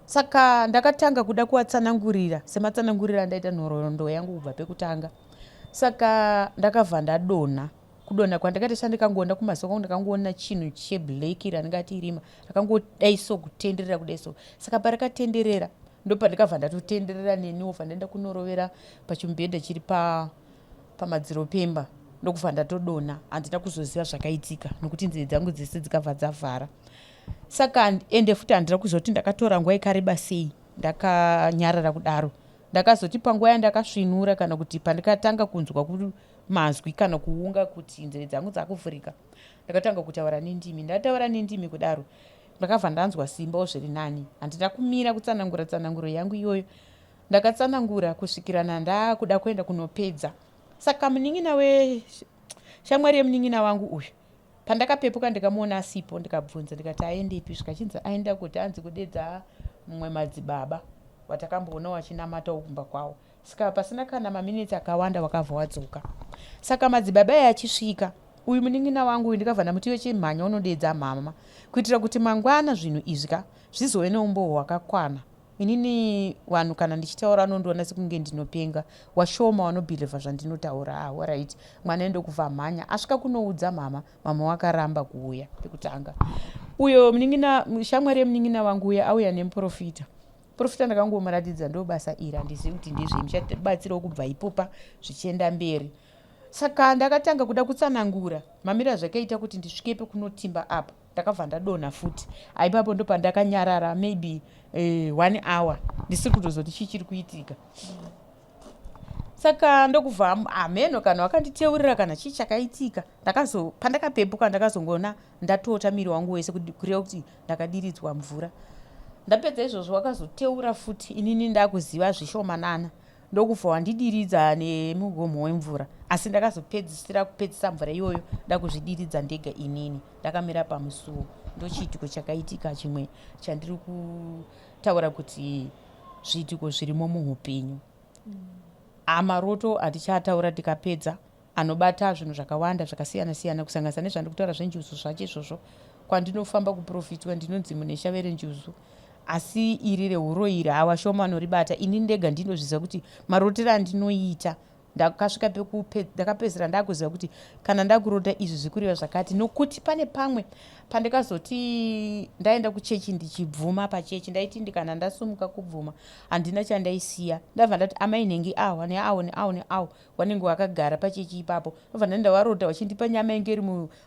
Saka ndakatanga kuda kuvatsanangurira sematsananguriro andaita nhoroondo yangu kubva pekutanga. Saka ndakabva ndadonha. Kudonha kwandakaita sha, ndikangoona kumaziso kwangu, ndakangoona chinhu cheblack randingati rima rakangodai so, kutenderera kudai so. Saka parakatenderera ndopandikabva ndatotenderera neniwo, bva ndaenda kunorovera pachimubhedha chiri pamadziro pemba, ndokubva ndatodonha. Handina kuzoziva zvakaitika nokuti nzeve dzangu dzese dzikabva dzavhara. Saka ende futi handina kuziva kuti ndakatora nguva yakareba sei ndakanyarara kudaro. Ndakazoti panguva yandakasvinura, kana kuti pandikatanga kunzwa mazwi kana kuunga kuti nzeve dzangu dzakuvhurika, ndakatanga kutaura nendimi. Ndataura nendimi kudaro, ndakabva ndanzwa simbawo zviri nani. Handina kumira kutsanangura tsananguro yangu iyoyo. Ndakatsanangura kusvikirana ndaakuda kuenda kunopedza. Saka munin'ina weshamwari yemunin'ina wangu uyu, pandakapepuka ndikamuona asipo. Ndikabvunza ndikati, "Aendepi?" Zvikachinzi aenda kuti anzi kudedza mumwe madzibaba watakamboona wachinamatawo kumba kwavo. Saka pasina kana maminitsi akawanda wakabva wadzoka. Saka madzibaba aya achisvika, uyu munin'ina wangu uyu ndikabva ndamuti, "Wechimhanya unodedza mama, kuitira kuti mangwana zvinhu izvi ka zvizove neumbowo hwakakwana. Inini vanhu kana ndichitaura anondiona sekunge ndinopenga, washoma wanobhilivha zvandinotaura." Alright. Mwana endo kubva mhanya asvika kunoudza mama. Mama wakaramba kuuya pekutanga. Uyo munin'ina, shamwari yemunin'ina wangu uya, auya nemuprofita. Profita ndakangomuratidza ndo basa iri, handizivi kuti ndezvei, muchatibatsirawo kubva ipopa zvichienda mberi. Saka ndakatanga kuda kutsanangura mamiriro azvakaita kuti ndisvike pekunotimba apa. Ndakabva ndadonha futi aipapo, ndopandakanyarara maybe one hour ndisiri kutozoti chii chiri kuitika. Saka ndokubva hameno kana wakanditeurira kana chii chakaitika. Ndakazo pandakapepuka ndakazongoona ndatota miri wangu wese, kureva kuti ndakadiridzwa mvura. Ndapedza izvozvo wakazoteura futi, inini ndakuziva zvishomanana, ndokubva wandidiridza nemugomo wemvura. Asi ndakazopedzisira kupedzisa mvura iyoyo ndakuzvidiridza ndega inini ndakamira pamusuwo. Ndochiitiko chakaitika chimwe chandiri kutaura kuti zviitiko zvirimo muupenyu. Amaroto hatichataura tikapedza, anobata zvinhu zvakawanda zvakasiyana siyana, kusanganisa nezvandiri kutaura zvenjuzu zvacho izvozvo. Kwandinofamba kuprofitwa ndinonzi mune shave renjuzu, asi iri reuroyi iri hawa shoma anoribata. Ini ndega ndinozviziva kuti marotero andinoita ndakasvika ndakapedzisira ndakuziva kuti kana ndakurota izvi zvikureva zvakati. Nokuti pane pamwe pandakazoti ndaenda kuchechi ndichibvuma pachechi, ndaiti ndikana ndasumuka kubvuma handina chandaisiya. Ndabva ndati amai nhengi awa neawo neawo neawo wanenge wakagara pachechi ipapo, ndobva ndaenda warota wachindipa nyama inge iri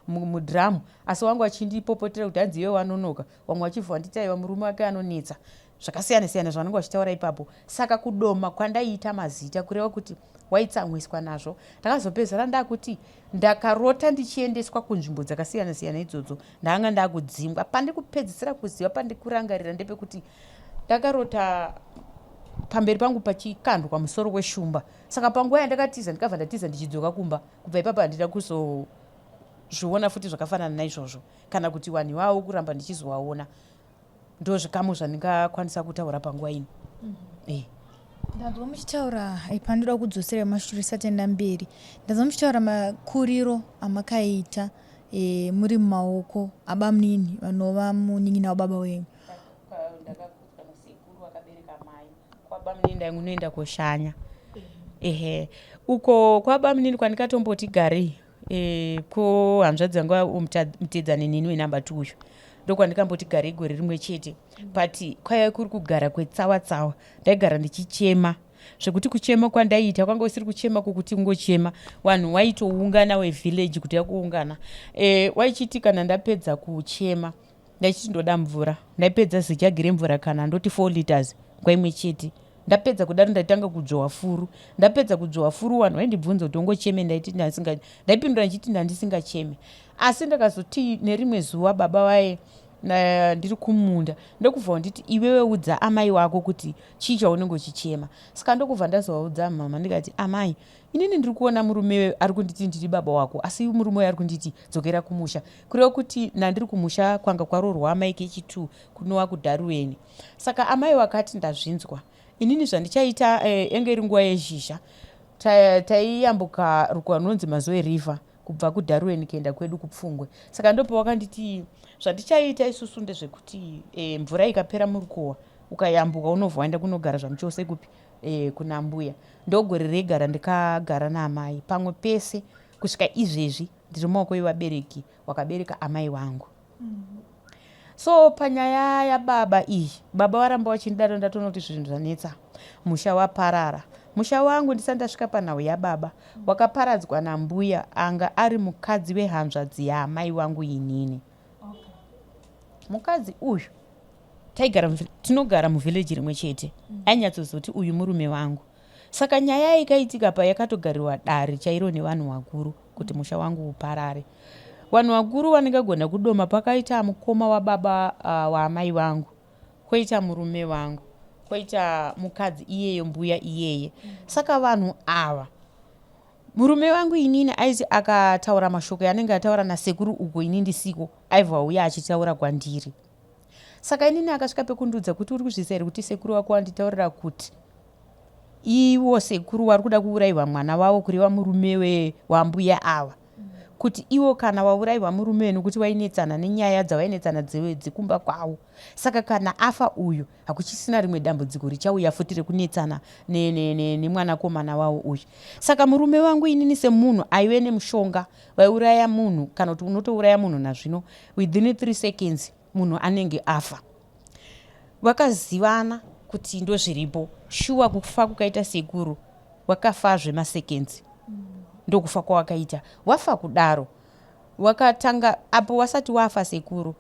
mudhiramu, asi wangu wachindipopotera kuti hanzi iwe wanonoka. Vamwe vachibva wanditi aiwa murume wake anonetsa, zvakasiyana siyana zvavanenge vachitaura ipapo. Saka kudoma kwandaiita mazita kureva kuti waitsamwiswa nazvo. Ndakazopedzisira ndakuti ndakarota ndichiendeswa kunzvimbo dzakasiyana siyana idzodzo, ndanga ndakudzingwa. Pandiri kupedzisira kuziva, pandiri kurangarira ndepekuti ndakarota pamberi pangu pachikandwa musoro weshumba. Saka panguva yandakatiza ndikabva ndatiza ndichidzoka kumba. Kubva ipapo handina kuzozviona futi zvakafanana naizvozvo, kana kuti vanhu ivavo kuramba ndichizovaona. Ndo zvikamu zvandingakwanisa kutaura panguva ino. Ndanzwa muchitaura, pandoda kudzosera mashure isati enda mberi. Ndanzwa muchitaura makuriro amakaita muri mumaoko abamunini vanova munin'ina wababa wenyu. Ndakakudzwa nasekuru vakabereka mai. Kwabamunini ndaingonoenda koshanya, ehe, uko kwabamunini kwandikatomboti garei ko hanzvadzi yangu mutedzani neni wenumber 2 uyu, ndokwandikamboti garei gore rimwe chete. But kwaiva kuri kugara kwetsawa tsawa. Ndaigara ndichichema zvekuti kuchema kwandaiita kwanga kusiri kuchema kwokuti ungochema. Vanhu waitoungana wevillage kuti yakuungana. Waichiti kana ndapedza kuchema ndaichiti ndoda mvura, ndaipedza zijagi remvura kana ndoti 4 liters nguva imwe chete. Ndapedza kudaro ndaitanga kudzvowa furu. Ndapedza kudzvowa furu vanhu vaindibvunza kuti ungocheme, ndaiti ndaipindura ndichiti ndandisingacheme. Asi ndakazoti nerimwe zuva baba vaye ndiri kumunda ndokubva wanditi iwewe udza amai wako kuti chii chaunenge uchichema. Saka ndokubva ndazovaudza mama ndikati amai, inini ndiri kuona murume ari kunditi ndiri baba wako, asi murume uyo ari kunditi dzokera kumusha, kureva kuti nandiri kumusha kwanga kwaroorwa amai kechi2 kunova kuDharuweni. Saka amai wakati ndazvinzwa, inini zvandichaita enge iri nguva yezhizha, taiyambuka rukwa runonzi Mazoe River kubva kuDharuweni kuenda kwedu kuPfungwe. Saka ndopawakanditi zvandichaita isusu ndezvekuti mvura ikapera murukowa ukayambuka unovha waenda kunogara zvamuchose kupi kuna mbuya. Ndogore regara ndikagara naamai pamwe pese kusvika izvezvi ndiri maoko evabereki wakabereka amai vangu. So panyaya yababa iyi, baba varamba vachindidaro, ndatoona kuti zvinhu zvanetsa, musha waparara. Musha wangu ndisati ndasvika panhau yababa wakaparadzwa nambuya anga ari mukadzi wehanzvadzi yaamai wangu inini. Mukadzi uyu taigara tinogara muvhileji rimwe chete, ainyatsozoti uyu murume wangu. Saka nyaya ikaitika pa yakatogarirwa dare chairo nevanhu vakuru kuti musha wangu uparare. Vanhu vakuru vaningagona kudoma pakaita mukoma wababa waamai vangu, kwoita murume wangu, kwoita mukadzi iyeyo mbuya iyeye. Saka vanhu ava, murume wangu inini aiti akataura mashoko yaanenge ataura nasekuru uko ini ndisiko, aibva auya achitaura kwandiri. Saka inini akasvika pekundiudza kuti uri kuzviziva here kuti sekuru wako wanditaurira kuti ivo sekuru wari kuda kuurayiwa mwana wavo, kureva murume wambuya ava, kuti ivo kana waurayiwa murume nokuti wainetsana nenyaya dzawainetsana dzekumba kwavo, saka kana afa uyu hakuchisina rimwe dambudziko richauya futi rekunetsana nemwanakomana wavo uyu. Saka murume wangu inini semunhu aive nemushonga vaiuraya munhu, kana kuti unotouraya munhu nazvino within 3 seconds munhu anenge afa, vakazivana. Kuti ndozviripo shuwa kufa kukaita sekuru wakafa zvemaseconds ndokufa kwawakaita. Wafa kudaro wakatanga apo wasati wafa sekuru,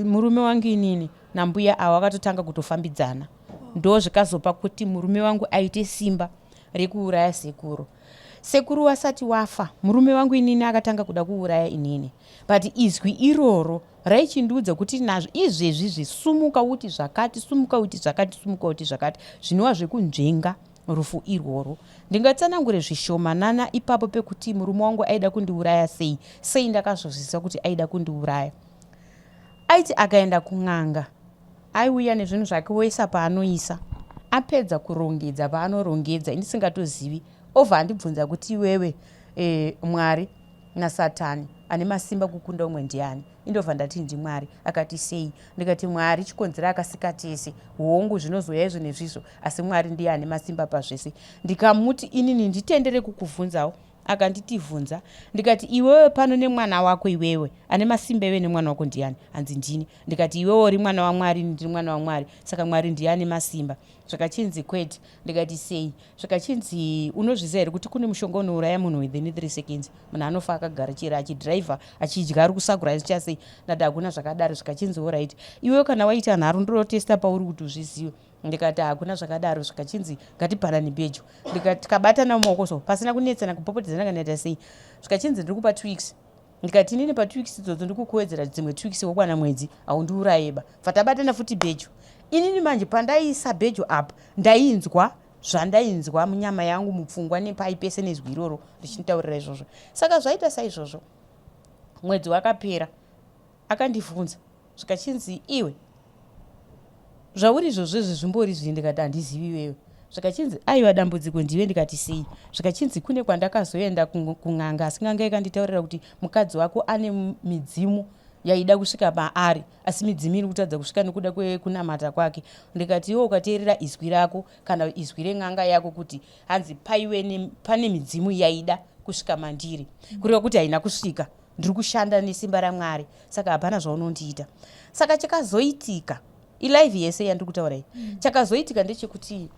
murume wangu inini nambuya ava wakatotanga kutofambidzana. Ndo zvikazopa kuti murume wangu aite simba rekuuraya sekuru. Sekuru wasati wafa, murume wangu inini akatanga kuda kuuraya inini, but izwi iroro raichindiudza kuti nazvo izvezvi zvisumuka uti zvakati, sumuka uti zvakati, sumuka uti zvakati, zvinova zvekunzvenga rufu irworwo. Ndingatsanangure zvishomanana ipapo pekuti murume wangu aida kundiuraya sei. Sei ndakazozviziva kuti aida kundiuraya? Aiti akaenda kun'anga, aiuya nezvinhu zvake woisa paanoisa, apedza kurongedza paanorongedza, indisingatozivi, obva andibvunza kuti iwewe e, Mwari naSatani ane masimba kukunda umwe ndiani? Indobva ndati ndiMwari. Akati sei? Ndikati Mwari chikonzero akasika tese, hongu zvinozouya izvo nezvizvo, asi Mwari ndiye ane masimba pazvese. Ndikamuti inini nditendere kukuvhunzawo. Akanditi vhunza. Ndikati iwewe pano nemwana wako iwewe ane masimba iwe nemwana wako ndiani? Hanzi ndini. Ndikati iwewe uri mwana waMwari, ini ndiri mwana waMwari, saka Mwari ndiye ane masimba. Zvakachinzi kwete. Ndikati sei? Zvikachinzi unozviziva here kuti kune mushonga unouraya munhu within 3 seconds, munhu anofa akagara chero achidhiraivha, achidya, ari kusakura, achiita sei. Ndati hakuna zvakadaro. Zvikachinzi orit, iwewe kana waita nharo ndinotesta pauri kuti uzvizive. Ndikati hakuna zvakadaro. Zvikachinzi ngatipanane pedyo. Ndikati tikabatana mumaoko so pasina kunetsana kupopotedzana kana ita sei. Zvikachinzi ndiri kupa 2 weeks. Ndikati inini pa 2 weeks idzodzo ndikukuwedzera dzimwe 2 weeks wokwana mwedzi, haundiurayeba. Bva tabatana futi bedyo. Inini manje pandaisa bedyo apa ndainzwa zvandainzwa munyama yangu, mupfungwa, nepai pese nezwi iroro richinditaurira izvozvo. Saka zvaita saizvozvo, mwedzi wakapera, akandibvunza zvikachinzi iwe zvauri izvozvo izvi zvimbori zvii? Ndikati handizivi iwewe. Zvikachinzi aiwa, dambudziko ndiwe. Ndikati sei? Zvikachinzi kune kwandakazoenda kun'anga, asi n'anga ikanditaurira kuti mukadzi wako ane midzimu yaida kusvika paari, asi midzimu iri kutadza kusvika nekuda kwekunamata kwake. Ndikati iwe ukateerera izwi rako kana izwi ren'anga yako kuti hanzi paiwe pane midzimu yaida kusvika mandiri, kureva kuti haina kusvika, ndiri kushanda nesimba raMwari, saka hapana zvaunondiita. Saka chakazoitika ilive yese yandiri kutaura iyi. Chakazoitika ndechekuti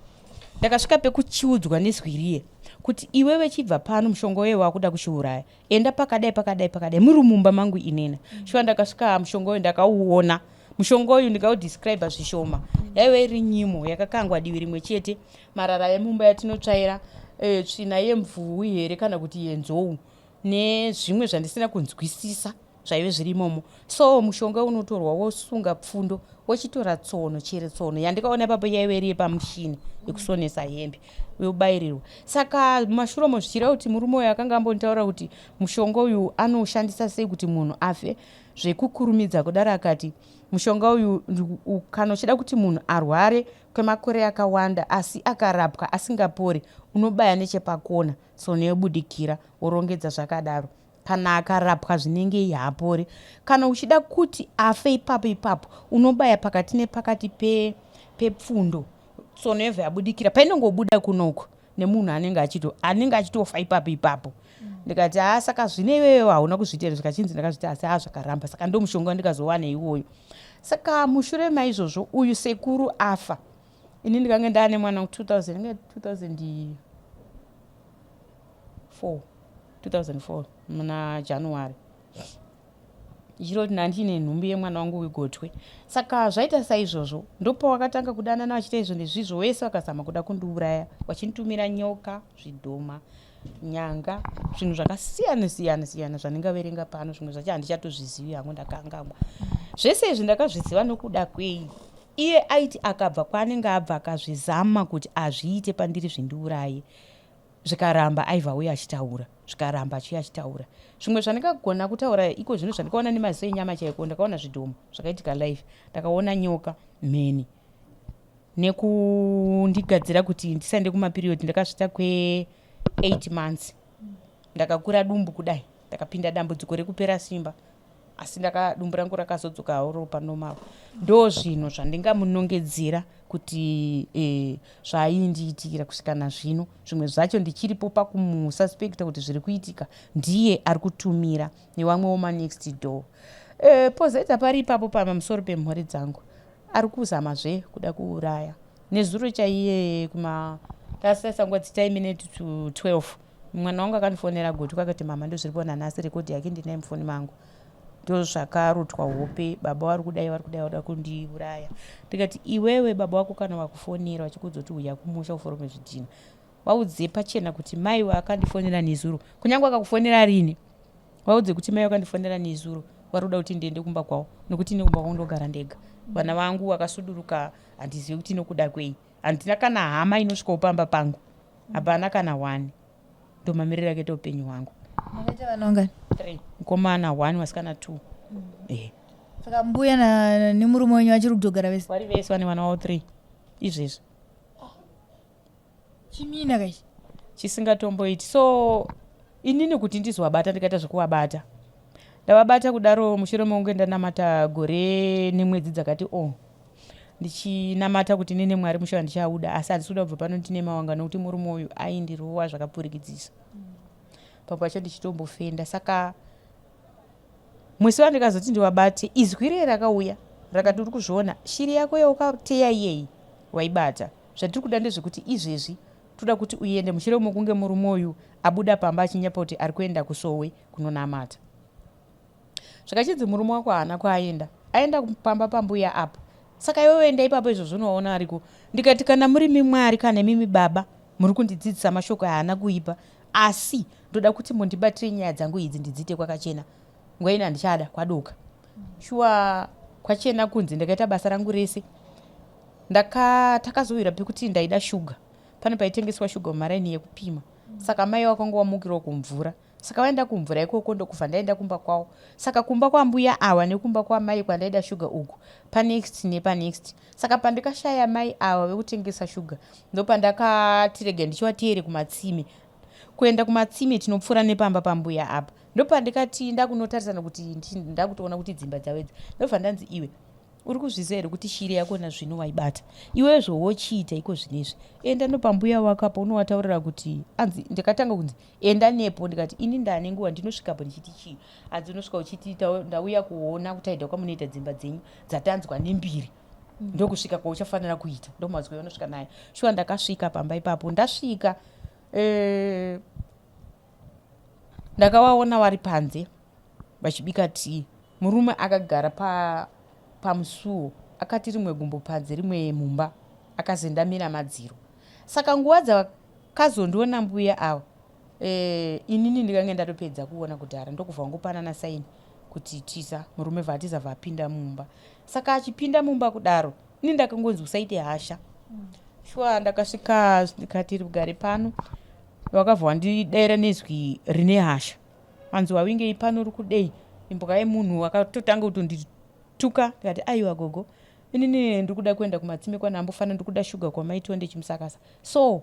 ndakasvika pekuchiudzwa nezwi riye kuti iwewe chibva pano, mushonga uye wakuda kuchiuraya, enda pakadai pakadai pakadai, muri mumba mangu inena. Shuwa ndakasvika, mushonga uyu ndakauona. Mushonga uyu ndingaudescribe zvishoma. Yaiva iri nyimo yakakangwa divi rimwe chete, marara emumba yatinotsvaira, tsvina yemvuu here kana kuti yenzou, nezvimwe zvandisina kunzwisisa zvaive zviri imomo. So mushonga unotorwa, wosunga pfundo, wochitora tsono, chero tsono yandikaona ipapo yaive iri yepamushini yekusonesa hembe, yobayirirwa. Saka mumashure umo zvichireva kuti murume uyu akanga ambonditaura kuti mushonga uyu anoshandisa sei kuti munhu afe zvekukurumidza kudaro. Akati mushonga uyu kana uchida kuti munhu arware kwemakore akawanda asi akarapwa asingapori, unobaya nechepakona, tsono yobudikira, worongedza zvakadaro. Kana akarapwa zvinenge haapori. Kana uchida kuti afe ipapo ipapo, unobaya pakati nepakati pepfundo, tsono yobva yabudikira painongobuda kunoku, nemunhu anenge achitofa ipapo ipapo. Ndikati haa, saka zvine iwewe hauna kuzviita here? Zvikachinzi ndakazviita, asi haa, zvakaramba. Saka ndo mushonga wandikazowana iwoyo. Saka mushure maizvozvo uyu sekuru afa, ini ndikange ndaane mwana 2000, 2004, 2004 muna January, ichiroti ndandiine nhumbi yemwana wangu wegotwe. Saka zvaita saizvozvo, ndopawakatanga kudanana vachiita izvo nezvizvo wese, vakazama kuda kundiuraya vachinditumira nyoka, zvidhoma, nyanga, zvinhu zvakasiyana siyana siyana zvandingaverenga pano. Zvimwe zvacho handichatozvizivi hangu, ndakangangwa. Zvese izvi ndakazviziva nokuda kwei? Iye aiti akabva kwaanenge abva, akazvizama kuti azviite pandiri zvindiuraye, zvikaramba, aibva uye achitaura, zvikaramba, achiuya achitaura zvimwe zvandingagona kutaura iko zvino zvandikaona nemaziso enyama chaiko. Ndakaona zvidhoma zvakaitika live, ndakaona nyoka, mheni, nekundigadzira kuti ndisaende kumaperiod. Ndakasvita kwe8 months, ndakakura dumbu kudai, ndakapinda dambudziko rekupera simba, asi ndaka dumbu rangu rakazodzoka haro panormal. Ndo zvinhu zvandingamunongedzera kuti zvaindiitikira kusvika nazvino. Zvimwe zvacho ndichiripo pakumususpecta kuti zviri kuitika ndiye ari kutumira nevamwewo manext door. Pozoita pari ipapo pamusoro pemhuri dzangu, ari kuzamazve kuda kuuraya. Nezuro chaiye kuma tasesa nguva dzitai minute to 12 mwana wangu akandifonera gotwe akati mama ndozviripo nanhasi rekodhi yake ndinaye mufoni mangu ndozvakarotwa hope baba vari kudai vari kudai vada kundiuraya ndikati iwewe baba wako kana vakufonera vachikuudza kuti uya kumusha uforome zvidhina vaudze pachena kuti mai vakandifonera nezuro kunyange akakufonera rini vaudze kuti mai vakandifonera nezuro vari kuda kuti ndiende kumba kwavo nokuti ini kumba kwangu ndogara ndega vana vangu vakasuduruka handizivi kuti nokuda kwei handina kana hama inosvikawo pamba pangu hapana kana one ndomamiriro akaita upenyu hwangu. Makaita vana vangani? Three. Mukomana one vasikana two. Eh. Saka mbuya na nemurume wenyu vachiri kutogara vese? Vari vese vane vana vavo three izvezvi. Chimina kaichi. Chisingatomboiti. So inini kuti ndizovabata ndikaita zvekuvabata. Ndavabata kudaro mushure mekunge ndanamata gore nemwedzi dzakati o oh. Ndichinamata kuti nene Mwari mushe wandichauda asi handisi kuda kubva pano ndine mawanga nokuti murume uyu aindirova zvakapfurikidzisa. Pamwe pacho ndichitombofenda saka musi wandikazoti ndiwabate izwi riye rakauya rakati uri kuzviona shiri yako yaukateya iyeyi waibata zvatiri kuda ndezvekuti izvezvi toda kuti uende mushure mokunge murume uyu abuda pamba achinyepa kuti ari kuenda kusowe kunonamata Zvakachinzi murume wako haana kwaaenda aenda pamba pambuya apo saka iwewe enda ipapo izvozvo unovaona ariko ndikati kana muri mimwari kana imimi baba muri kundidzidzisa mashoko haana kuipa asi ndoda kuti mundibatire nyaya dzangu idzi ndidziite kwakachena nguva ino handichada kwadoka shuwa kwachena kunze ndakaita basa rangu rese ndaka takazowira pekuti ndaida shuga pane paitengeswa shuga mumaraini yekupima saka mai wakanga wamukirawo kumvura Saka vaenda kumvura ikoko ndokubva ndaenda kumba kwavo. Saka kumba kwambuya ava nekumba kwamai kwandaida shuga uku panext nepanext. Saka pandikashaya mai ava vekutengesa shuga ndopandakati rega ndichivateere kumatsime. Kuenda kumatsime tinopfuura nepamba pambuya apa. Ndopandikati ndakunotarisana kuti ndakutoona kuti dzimba dzavo idzi. Ndobva ndanzi iwe Uri kuzviziva here kuti shiri yako nazvino waibata iwewe zvowochiita iko zvinezvi enda nopambuya wako apo unowataurira kuti anzi ndakatanga kunzi enda nepo ndikati ini ndane nguva ndinosvikapo ndichiti chii anzi unosvika uchiti ndauya kuona kutaida kwamunoita dzimba dzenyu dzatanzwa nembiri ndokusvika kwauchafanira kuita ndomazwi unosvika nayo shuwa ndakasvika pamba ipapo ndasvika eh, Ndakavaona vari panze vachibika tii. Murume akagara pa pamusuwo akati rimwe gumbo panze rimwe mumba akazendamira madziro. Saka nguva dzakazondiona mbuya ava eh, inini ndikange ndatopedza kuona kudhara ndokubva wangopanana saini kuti tiza murume bvaatiza bvaapinda mumba. Saka achipinda mumba kudaro ini ndakangonzi usaite hasha. Shuwa ndakasvika ndikati rugare pano Wakabva wandidaira nezwi rine hasha hanzi wawingei pano uri kudei imbwa yemunhu wakatotanga kutondituka ndikati aiwa gogo inini ndiri kuda kuenda kumatsime kwana ambofana ndiri kuda shuga kwamaitonde chimusakasa so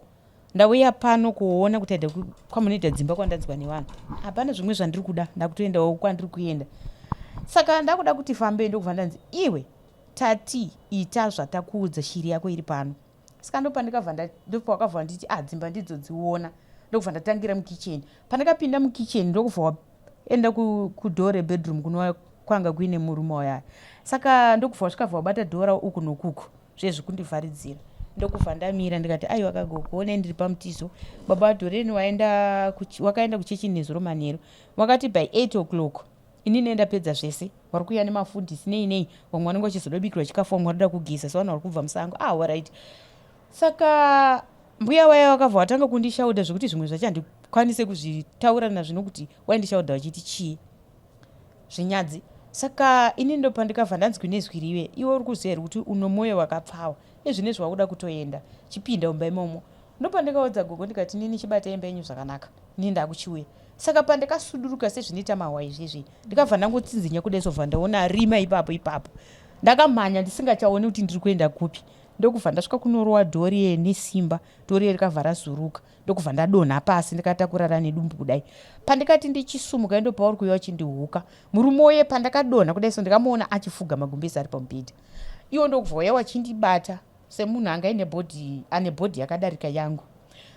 ndauya pano kuona kuti aida kwamunoita dzimba kwandanzwa nevanhu hapana zvimwe zvandiri kuda ndakutoendawo kwandiri kuenda saka ndakuda kuti fambei ndokubva ndanzi iwe tati ita zvatakuudza shiri yako iri pano saka ndopandikabva ndopawakabva wanditi ah dzimba ndidzo dziona ndokubva ndatangira mukicheni pandakapinda mukicheni ndokubva waenda kudhoo rebedroom kunova kwanga kuine murume wayaya saka ndokubva wasvika bva wabata dhoo ravo uku nokuku zvezvi kundivharidzira ndokubva ndamira ndikati aiwa kagogo onai ndiri pamutizo baba vadhoreni wakaenda kuchechi nezuro manheru wakati by 8 o'clock Ini ndenge ndapedza zvese vari kuuya nemafundisi nei nei vamwe vanenge vachizoda kubikirwa chikafu vamwe vanoda kugeza sevanhu vari kubva musango ah alright saka mbuya vaya vakabva vatanga kundishauda zvekuti zvimwe zvacho handikwanise kuzvitaura nazvino kuti waindishauda vachiti chii zvinyadzi saka ini ndopandikabva ndanzwi nezwi rive iwe uri kuziva here kuti uno mwoyo wakapfawa ezvinezvi wakuda kutoenda chipinda mumba imomo Ndopandikaudza gogo ndikati nini chibatai imba yenyu zvakanaka ini ndakuchiuya. Saka pandakasuduruka sezvinoita mahwai zvezvi ndikabva ndangotsinzinya kudai sobva ndaona rima ipapo ipapo. Ndakamhanya ndisingachaoni kuti ndiri kuenda kupi ndokubva ndasvika kunorowa dhoo riye nesimba dhoo riye rikabva razuruka ndokubva ndadonha pasi ndikatakurara nedumbu kudai. Pandikati ndichisumuka ndopauri kuuya uchindihuka murume uye pandakadonha kudai so ndikamuona achifuga magumbezi ari pamubhedha iwo ndokubva uya wachindibata Semunhu anga aine body ane body yakadarika yangu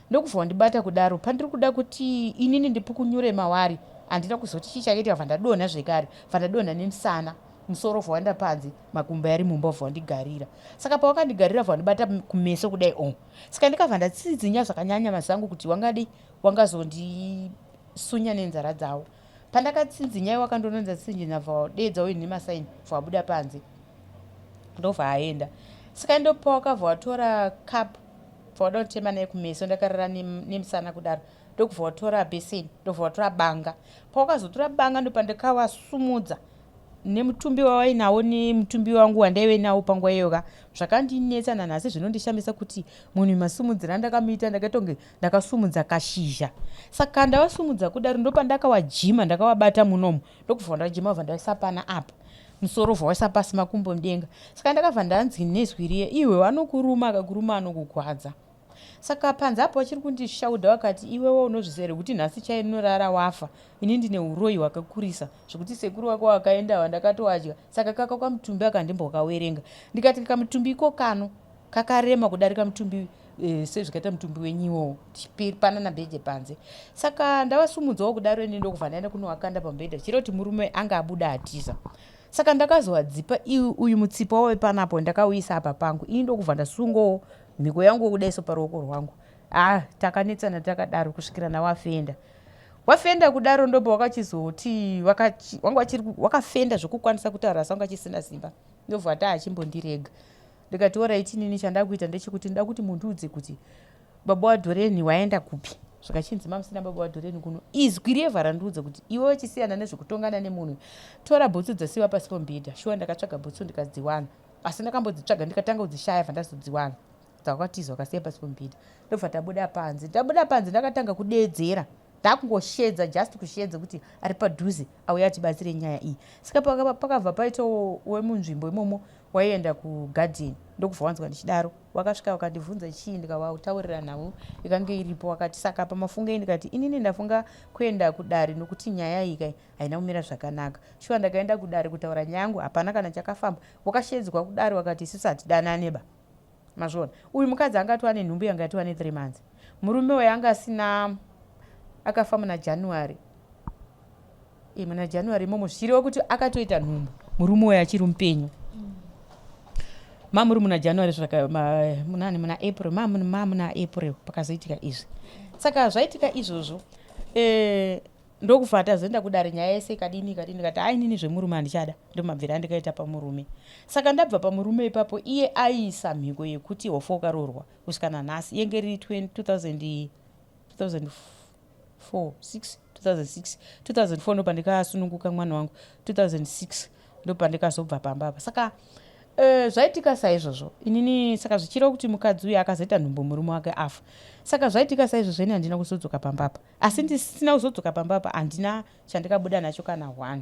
ndokubva wandibata kudaro pandiri kuda kuti inini ndipukunyure mawari handina kuzoti chii chakaitika bva ndadonha zvekare bva ndadonha nemusana Musoro vha waenda panze, makumbo ari mumba, vha wandigarira. Saka pawakandigarira, vha wandibata kumeso kudai o. Saka ndikabva ndatsidzinya zvakanyanya mazangu kuti wangadi wangazondisunya nenzara dzavo. Pandakatsinzinya, wakandononza tsinzinya, bva wadedza uyu nemasaini, bva wabuda panze, ndobva aenda. Saka ndopawakabva watora cup, bva wada kutema naye kumeso. Ndakarara nemusana kudaro, ndokubva watora bheseni, ndobva watora banga. Pawakazotora banga, ndopandakawasumudza nemutumbi wawainawo, nemutumbi wangu wandaive nawo panguva iyoka. Zvakandinetsa nanhasi, zvinondishamisa kuti munhu masumudzira andakamuita, ndakaita kunge ndakasumudza kashizha. Saka ndavasumudza kudaro, ndopandakawajima, ndakawabata munomu, ndokubva ndajima, bva ndaisa pana apa, musoro bva waisa pasi, makumbo mudenga. Saka ndakabva ndanzi nezwi riye, "Iwe vanokuruma, akakuruma anokugwadza." Saka panze apo vachiri kundishaudha, vakati, "Iwewe unozviziva here kuti nhasi chainorara wafa? Ini ndine uroyi hwakakurisa zvekuti sekuru wako wakaenda wandakatowadya. Saka kaka kamutumbi akandimbokawerenga." Ndikati, "Kamutumbi iko kano kakarema kudarika mutumbi sezvikaita mutumbi wenyiwowo." Tichipanana bheje panze. Saka ndavasumudzawo kudaro, ini ndokubva ndaenda kunovakanda pamubhedha, chireva kuti murume anga abuda atiza. Saka ndakazovadzipa uyu mutsipa wave panapo, ndakauisa apa pangu, ini ndokubva ndasungawo mhiko yangu kudaiso paruoko rwangu. Ah, takanetsana takadaro kusvikira nawafenda. Wafenda kudaro, ndopa wakachizoti wanga wachiri wakafenda zvokukwanisa kutaura, asi wanga chisina simba. Ndobva ta achimbondirega. Ndikati, "Alright, inini chandakuita ndechekuti ndoda kuti mundiudze kuti baba wadhoreni waenda kupi." Zvakachinzi mamusina baba wadhoreni kuno. Izwi revha randiudza kuti, "Iwe wachisiyana nezvekutongana nemunhu, tora bhutsu dzasiwa pasi pomubhedha." Shuwa ndakatsvaga bhutsu ndikadziwana, asi ndakambodzitsvaga ndikatanga kudzishaya, bva ndazodziwana dzakatiza, wakasiya pasi pomubhedha. Ndobva tabuda panze. Tabuda panze, ndakatanga kudeedzera, ndakungoshedza, just kushedza kuti ari padhuze auya atibatsire nyaya iyi. Saka pakabva paitawo wemunzvimbo imomo waienda kugadheni, ndokubva wanzwa ndichidaro. Wakasvika wakandibvunza chii, ndikavataurira nhau ikange iripo. Wakati, "Saka pamafungei?" Ndikati, "Inini ndafunga kuenda kudare nokuti nyaya iyi kai haina kumira zvakanaka." Shuwa ndakaenda kudare kutaura nyaya yangu, hapana kana chakafamba. Wakashedzwa kudare, wakati, "Isusu hatidanane ba." Mazviona, uyu mukadzi anga atova nenhumbu yanga yatova ne3 months. Murume uyu anga asina, akafa muna January, muna January imomo, zvichireva kuti akatoita nhumbu murume uyu achiri mupenyu. Mamuri muna January, munani, muna April, mamuna April pakazoitika izvi. Saka zvaitika izvozvo, ndokubva tazoenda kudare, nyaya yese ikadini ikadini. Kati, "Ainini zvemurume handichada." Ndomabvira andikaita pamurume. Saka ndabva pamurume ipapo, iye aiisa mhiko yekuti hofa ukaroorwa kusvika nanhasi. Yenge riri 2004, 6, 2006, 2004 ndopandikasununguka mwana wangu, 2006 ndopandikazobva pamba apa. Saka zvaitika saizvozvo inini. Saka zvichireva kuti mukadzi uyu akazoita nhumbu murume wake afa. Saka zvaitika saizvozvo, ini handina kuzodzoka pamba apa. Asi ndisina kuzodzoka pamba apa, handina chandikabuda nacho kana one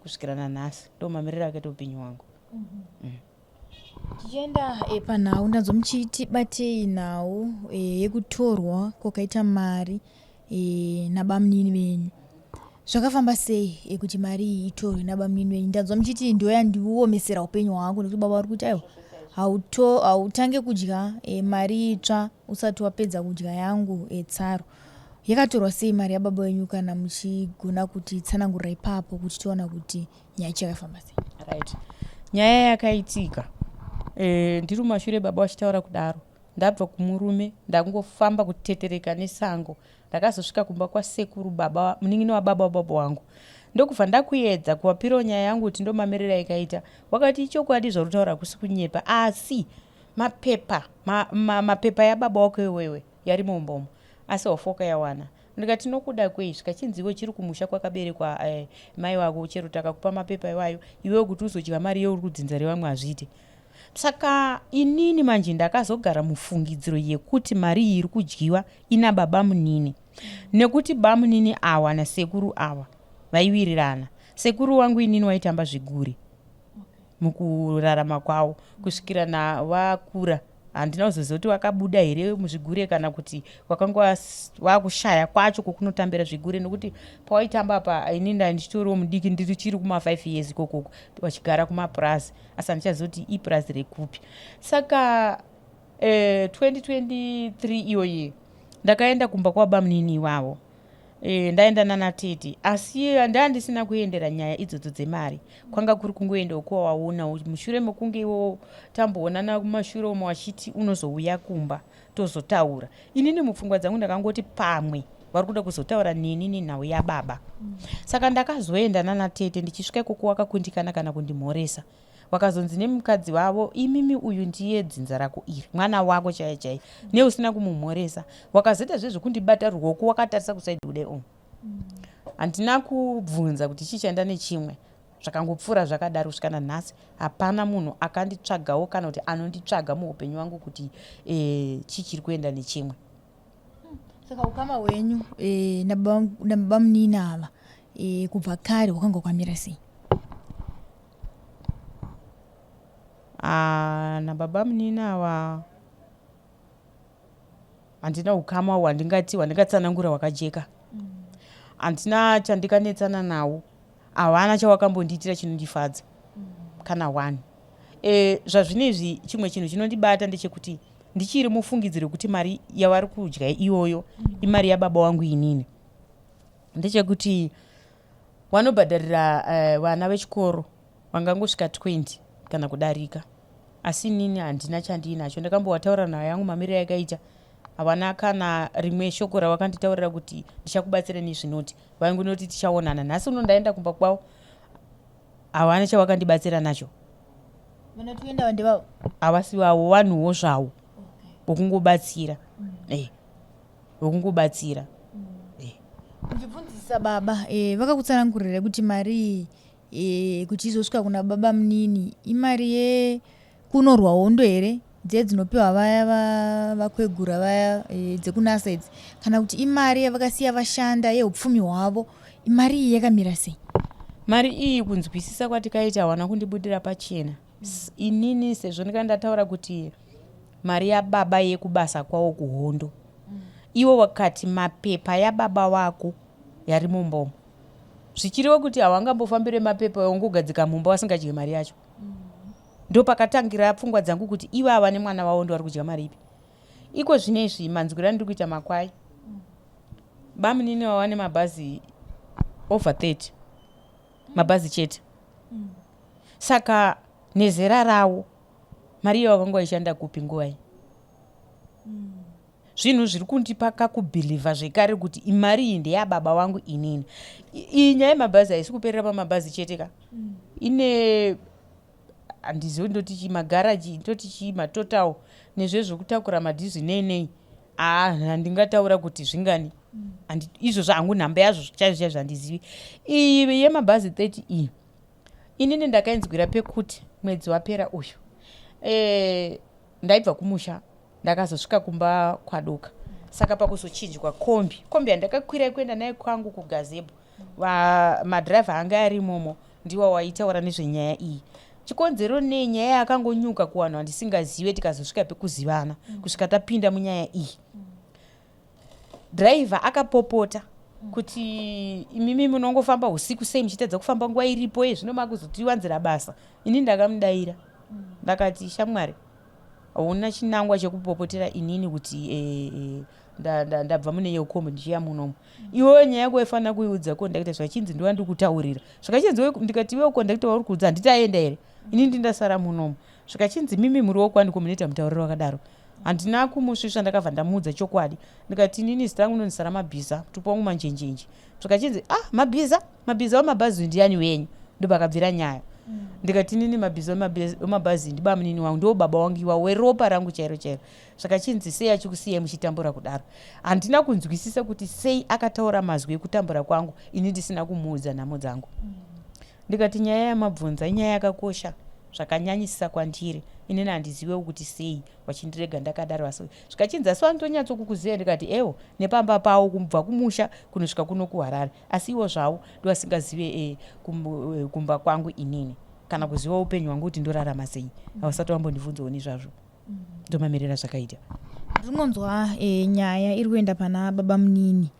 kusvikira nanhasi. Ndo mamiriro akaita upenyu hwangu. Tichienda panhau, ndanzwa muchiti batei nhau yekutorwa kwakaita mari nabamunini venyu. Zvakafamba sei kuti mari iyi itorwe nabamunini venyu? Ndanzwa muchiti ndo yandiomesera upenyu hwangu, nekuti baba vari kuti, "Aiwa, hautange kudya mari itsva usati wapedza kudya yangu tsaro." Yakatorwa sei mari yababa venyu, kana muchigona kuti tsanangurira ipapo kuti tiona kuti nyaya ichi yakafamba sei? Right, nyaya yakaitika, ndiri mumashure baba vachitaura kudaro. Ndabva kumurume, ndangofamba kutetereka nesango, ndakazosvika kumba kwasekuru baba, munin'ina wababa wababa wangu. Ndokubva ndakuedza kuvapirawo nyaya yangu kuti ndomamiriro ikaita. Wakati, "Ichokwadi zvauri kutaura, kusi kunyepa, asi mapepa mapepa yababa wako iwewe yari mumbomo, asi hofoka yawana." Ndikati, "Nokuda kwei?" Zvikachinziwo, "Chiri kumusha kwakaberekwa mai wako. Chero takakupa mapepa iwayo, iwewe kuti uzodya mari yeuri kudzinza revamwe hazviite." Saka inini manje ndakazogara mufungidziro yekuti mari iyi iri kudyiwa ina baba munini, nekuti bamunini awa nasekuru awa vaiwirirana. Sekuru wangu inini waitamba zviguri mukurarama kwavo kusvikira navakura. Handina kuzoziva kuti vakabuda here muzvigure kana kuti wakanga vakushaya kwacho kwokunotambira zvigure, nokuti pawaitamba apa, ini ndandichitoriwo mudiki, ndiri kuma5 years ikokoko, vachigara kumapurazi, asi handichaziva kuti ipurazi rekupi. Saka 2023 iyoyi ndakaenda kumba kwabamunini ivavo. E, ndaenda nana tete, asi ndandisina kuendera nyaya idzodzo dzemari. Kwanga kuri kungoendawo kuwaona mushure mekunge iwo tamboonana kumashure umo, wachiti unozouya kumba tozotaura. Inini mupfungwa dzangu ndakangoti pamwe vari kuda kuzotaura neni nenhau yababa. Saka ndakazoenda nana tete. Ndichisvika ikoko wakakundikana kana kundimhoresa. Wakazonzi nemukadzi wavo, "Imimi, uyu ndiye dzinza rako iri, mwana wako chaiye chaiye, neusina kumumhoresa." Wakazoita zvezvekundibata ruoko wakatarisa kusaidi kudai umu. Handina kubvunza kuti chii chaenda nechimwe. Zvakangopfuura zvakadaro kusvika nanhasi. Hapana munhu akanditsvagawo kana kuti anonditsvaga muupenyu wangu kuti chii chiri kuenda nechimwe. Saka ukama hwenyu nababa munini ava kubva kare hwakanga hwakamira sei? Ah, nababa munini ava handina ukama hwandingati hwandingatsanangura hwakajeka. Handina chandikanetsana nawo, havana chawakambondiitira chinondifadza kana one. Zvazvinezvi chimwe chinhu chinondibata ndechekuti ndichiri mufungidziro yekuti mari yavari kudya iyoyo imari yababa wangu inini. Ndechekuti vanobhadharira vana vechikoro vangangosvika 20 kana kudarika, asi inini handina chandiinacho. Ndakambovataurira nhau yangu mamiriro yakaita, havana kana rimwe shoko ravakanditaurira kuti ndichakubatsira nezvinoti. Vaingonoti tichaonana. Nhasi uno ndaenda kumba kwavo, havana chavakandibatsira nacho. Vanatoenda ndevavo? Havasi vavo, vanhuwo zvavo vokungobatsira, vokungobatsira. Uchibvunzisa baba, vakakutsanangurira kuti mari iyi kuti izosvika kuna baba munini imari yekunorwa hondo here, dziye dzinopiwa vaya vakwegura vaya dzekunasa idzi, kana kuti imari yavakasiya vashanda yeupfumi hwavo? Mari iyi yakamira sei? Mari iyi, kunzwisisa kwatikaita, hawana kundibudira pachena. Inini sezvo ndikanga ndataura kuti mari yababa yekubasa kwavo kuhondo, iwo wakati mapepa yababa wako yari mumba umu, zvichireva kuti hawangambofambire mapepa wongogadzika mumba wasingadye mari yacho. Ndo pakatangira pfungwa dzangu kuti ivava nemwana wavo ndo vari kudya mari ipi. Iko zvinezvi manzwiro andiri kuita makwai, bamunini wava nemabhazi over 30 mabhazi chete. Saka nezera ravo, mari iyo vakanga vaishanda kupi nguva iyi? Zvinhu zviri kundipa kakubhilivha zvekare kuti imari iyi ndeyababa wangu inini. Iyi nyaya yemabhazi haisi kuperera pamabhazi chete ka. Ine, handizivi ndoti chii, magaraji, ndoti chii, matotal nezvezvekutakura madhizvi nei nei. Aa, handingataura kuti zvingani. Izvozvo hangu nhamba yazvo chaizvo chaizvo handizivi. Iyi yemabhazi 30 iyi, inini ndakainzwira pekuti mwedzi wapera uyu ndaibva kumusha, ndakazosvika kumba kwadoka. Saka pakuzochinjwa kombi, kombi yandakakwira kuenda nayo kwangu kugazebo, madhiraivha anga arimomo ndiwo waitaura nezvenyaya iyi. Chikonzero nei nyaya yakangonyuka kuvanhu vandisingazive, tikazosvika pekuzivana kusvika tapinda munyaya iyi. Dhiraivha akapopota kuti, "Imimi munongofamba usiku sei muchitadza kufamba nguva iripo? Ye zvino makuzotiwanzira basa." Ini ndakamudaira ndakati, "Shamwari, hauna chinangwa chekupopotera inini kuti ndabva mune iyo kombi ndichiya munomu. Iwewe nyaya yako waifanira kuiudza kondakita." Zvachinzi, "Ndiwa ndikutaurira." Zvakachinzi, ndikati, "Iwewe kondakita wauri kuudza, handitaenda here? Ini ndindasara munomu." Zvikachinzi, "Mimi muri wokwandiko munoita mutauriro wakadaro." Handina kumusvisva, ndakabva ndamuudza chokwadi. Ndikati, "Inini zita rangu ndonzi Mabhiza, mutupo wangu Manjenjenje." Zvikachinzi, "Ah, Mabhiza, Mabhiza wamabhazi ndiani wenyu?" Ndopakabvira nyaya. Ndikati, "Inini Mabhiza wemabhazi ndibamunini wangu, ndo baba wangu iwa weropa rangu chairo chairo." Zvakachinzi, "Sei achikusiyai muchitambura kudaro?" Handina kunzwisisa kuti sei akataura mazwi ekutambura kwangu ini ndisina kumuudza nhamo dzangu. Ndikati, "Nyaya yamabvunza inyaya yakakosha zvakanyanyisisa kwandiri. Inini handizivewo kuti sei wachindirega ndakadaro." Asi zvikachinzi, "Asi vanotonyatsokukuziva?" Ndikati, "Ewo, nepamba pavo kubva kumusha kunosvika kuno kuHarare, asi ivo zvavo ndovasingazive kumba kwangu inini kana kuziva upenyu hwangu kuti ndorarama sei. Havasati vambondibvunzawo nezvazvo." Ndomamirira zvakaita. Ndinonzwa nyaya iri kuenda pana baba munini.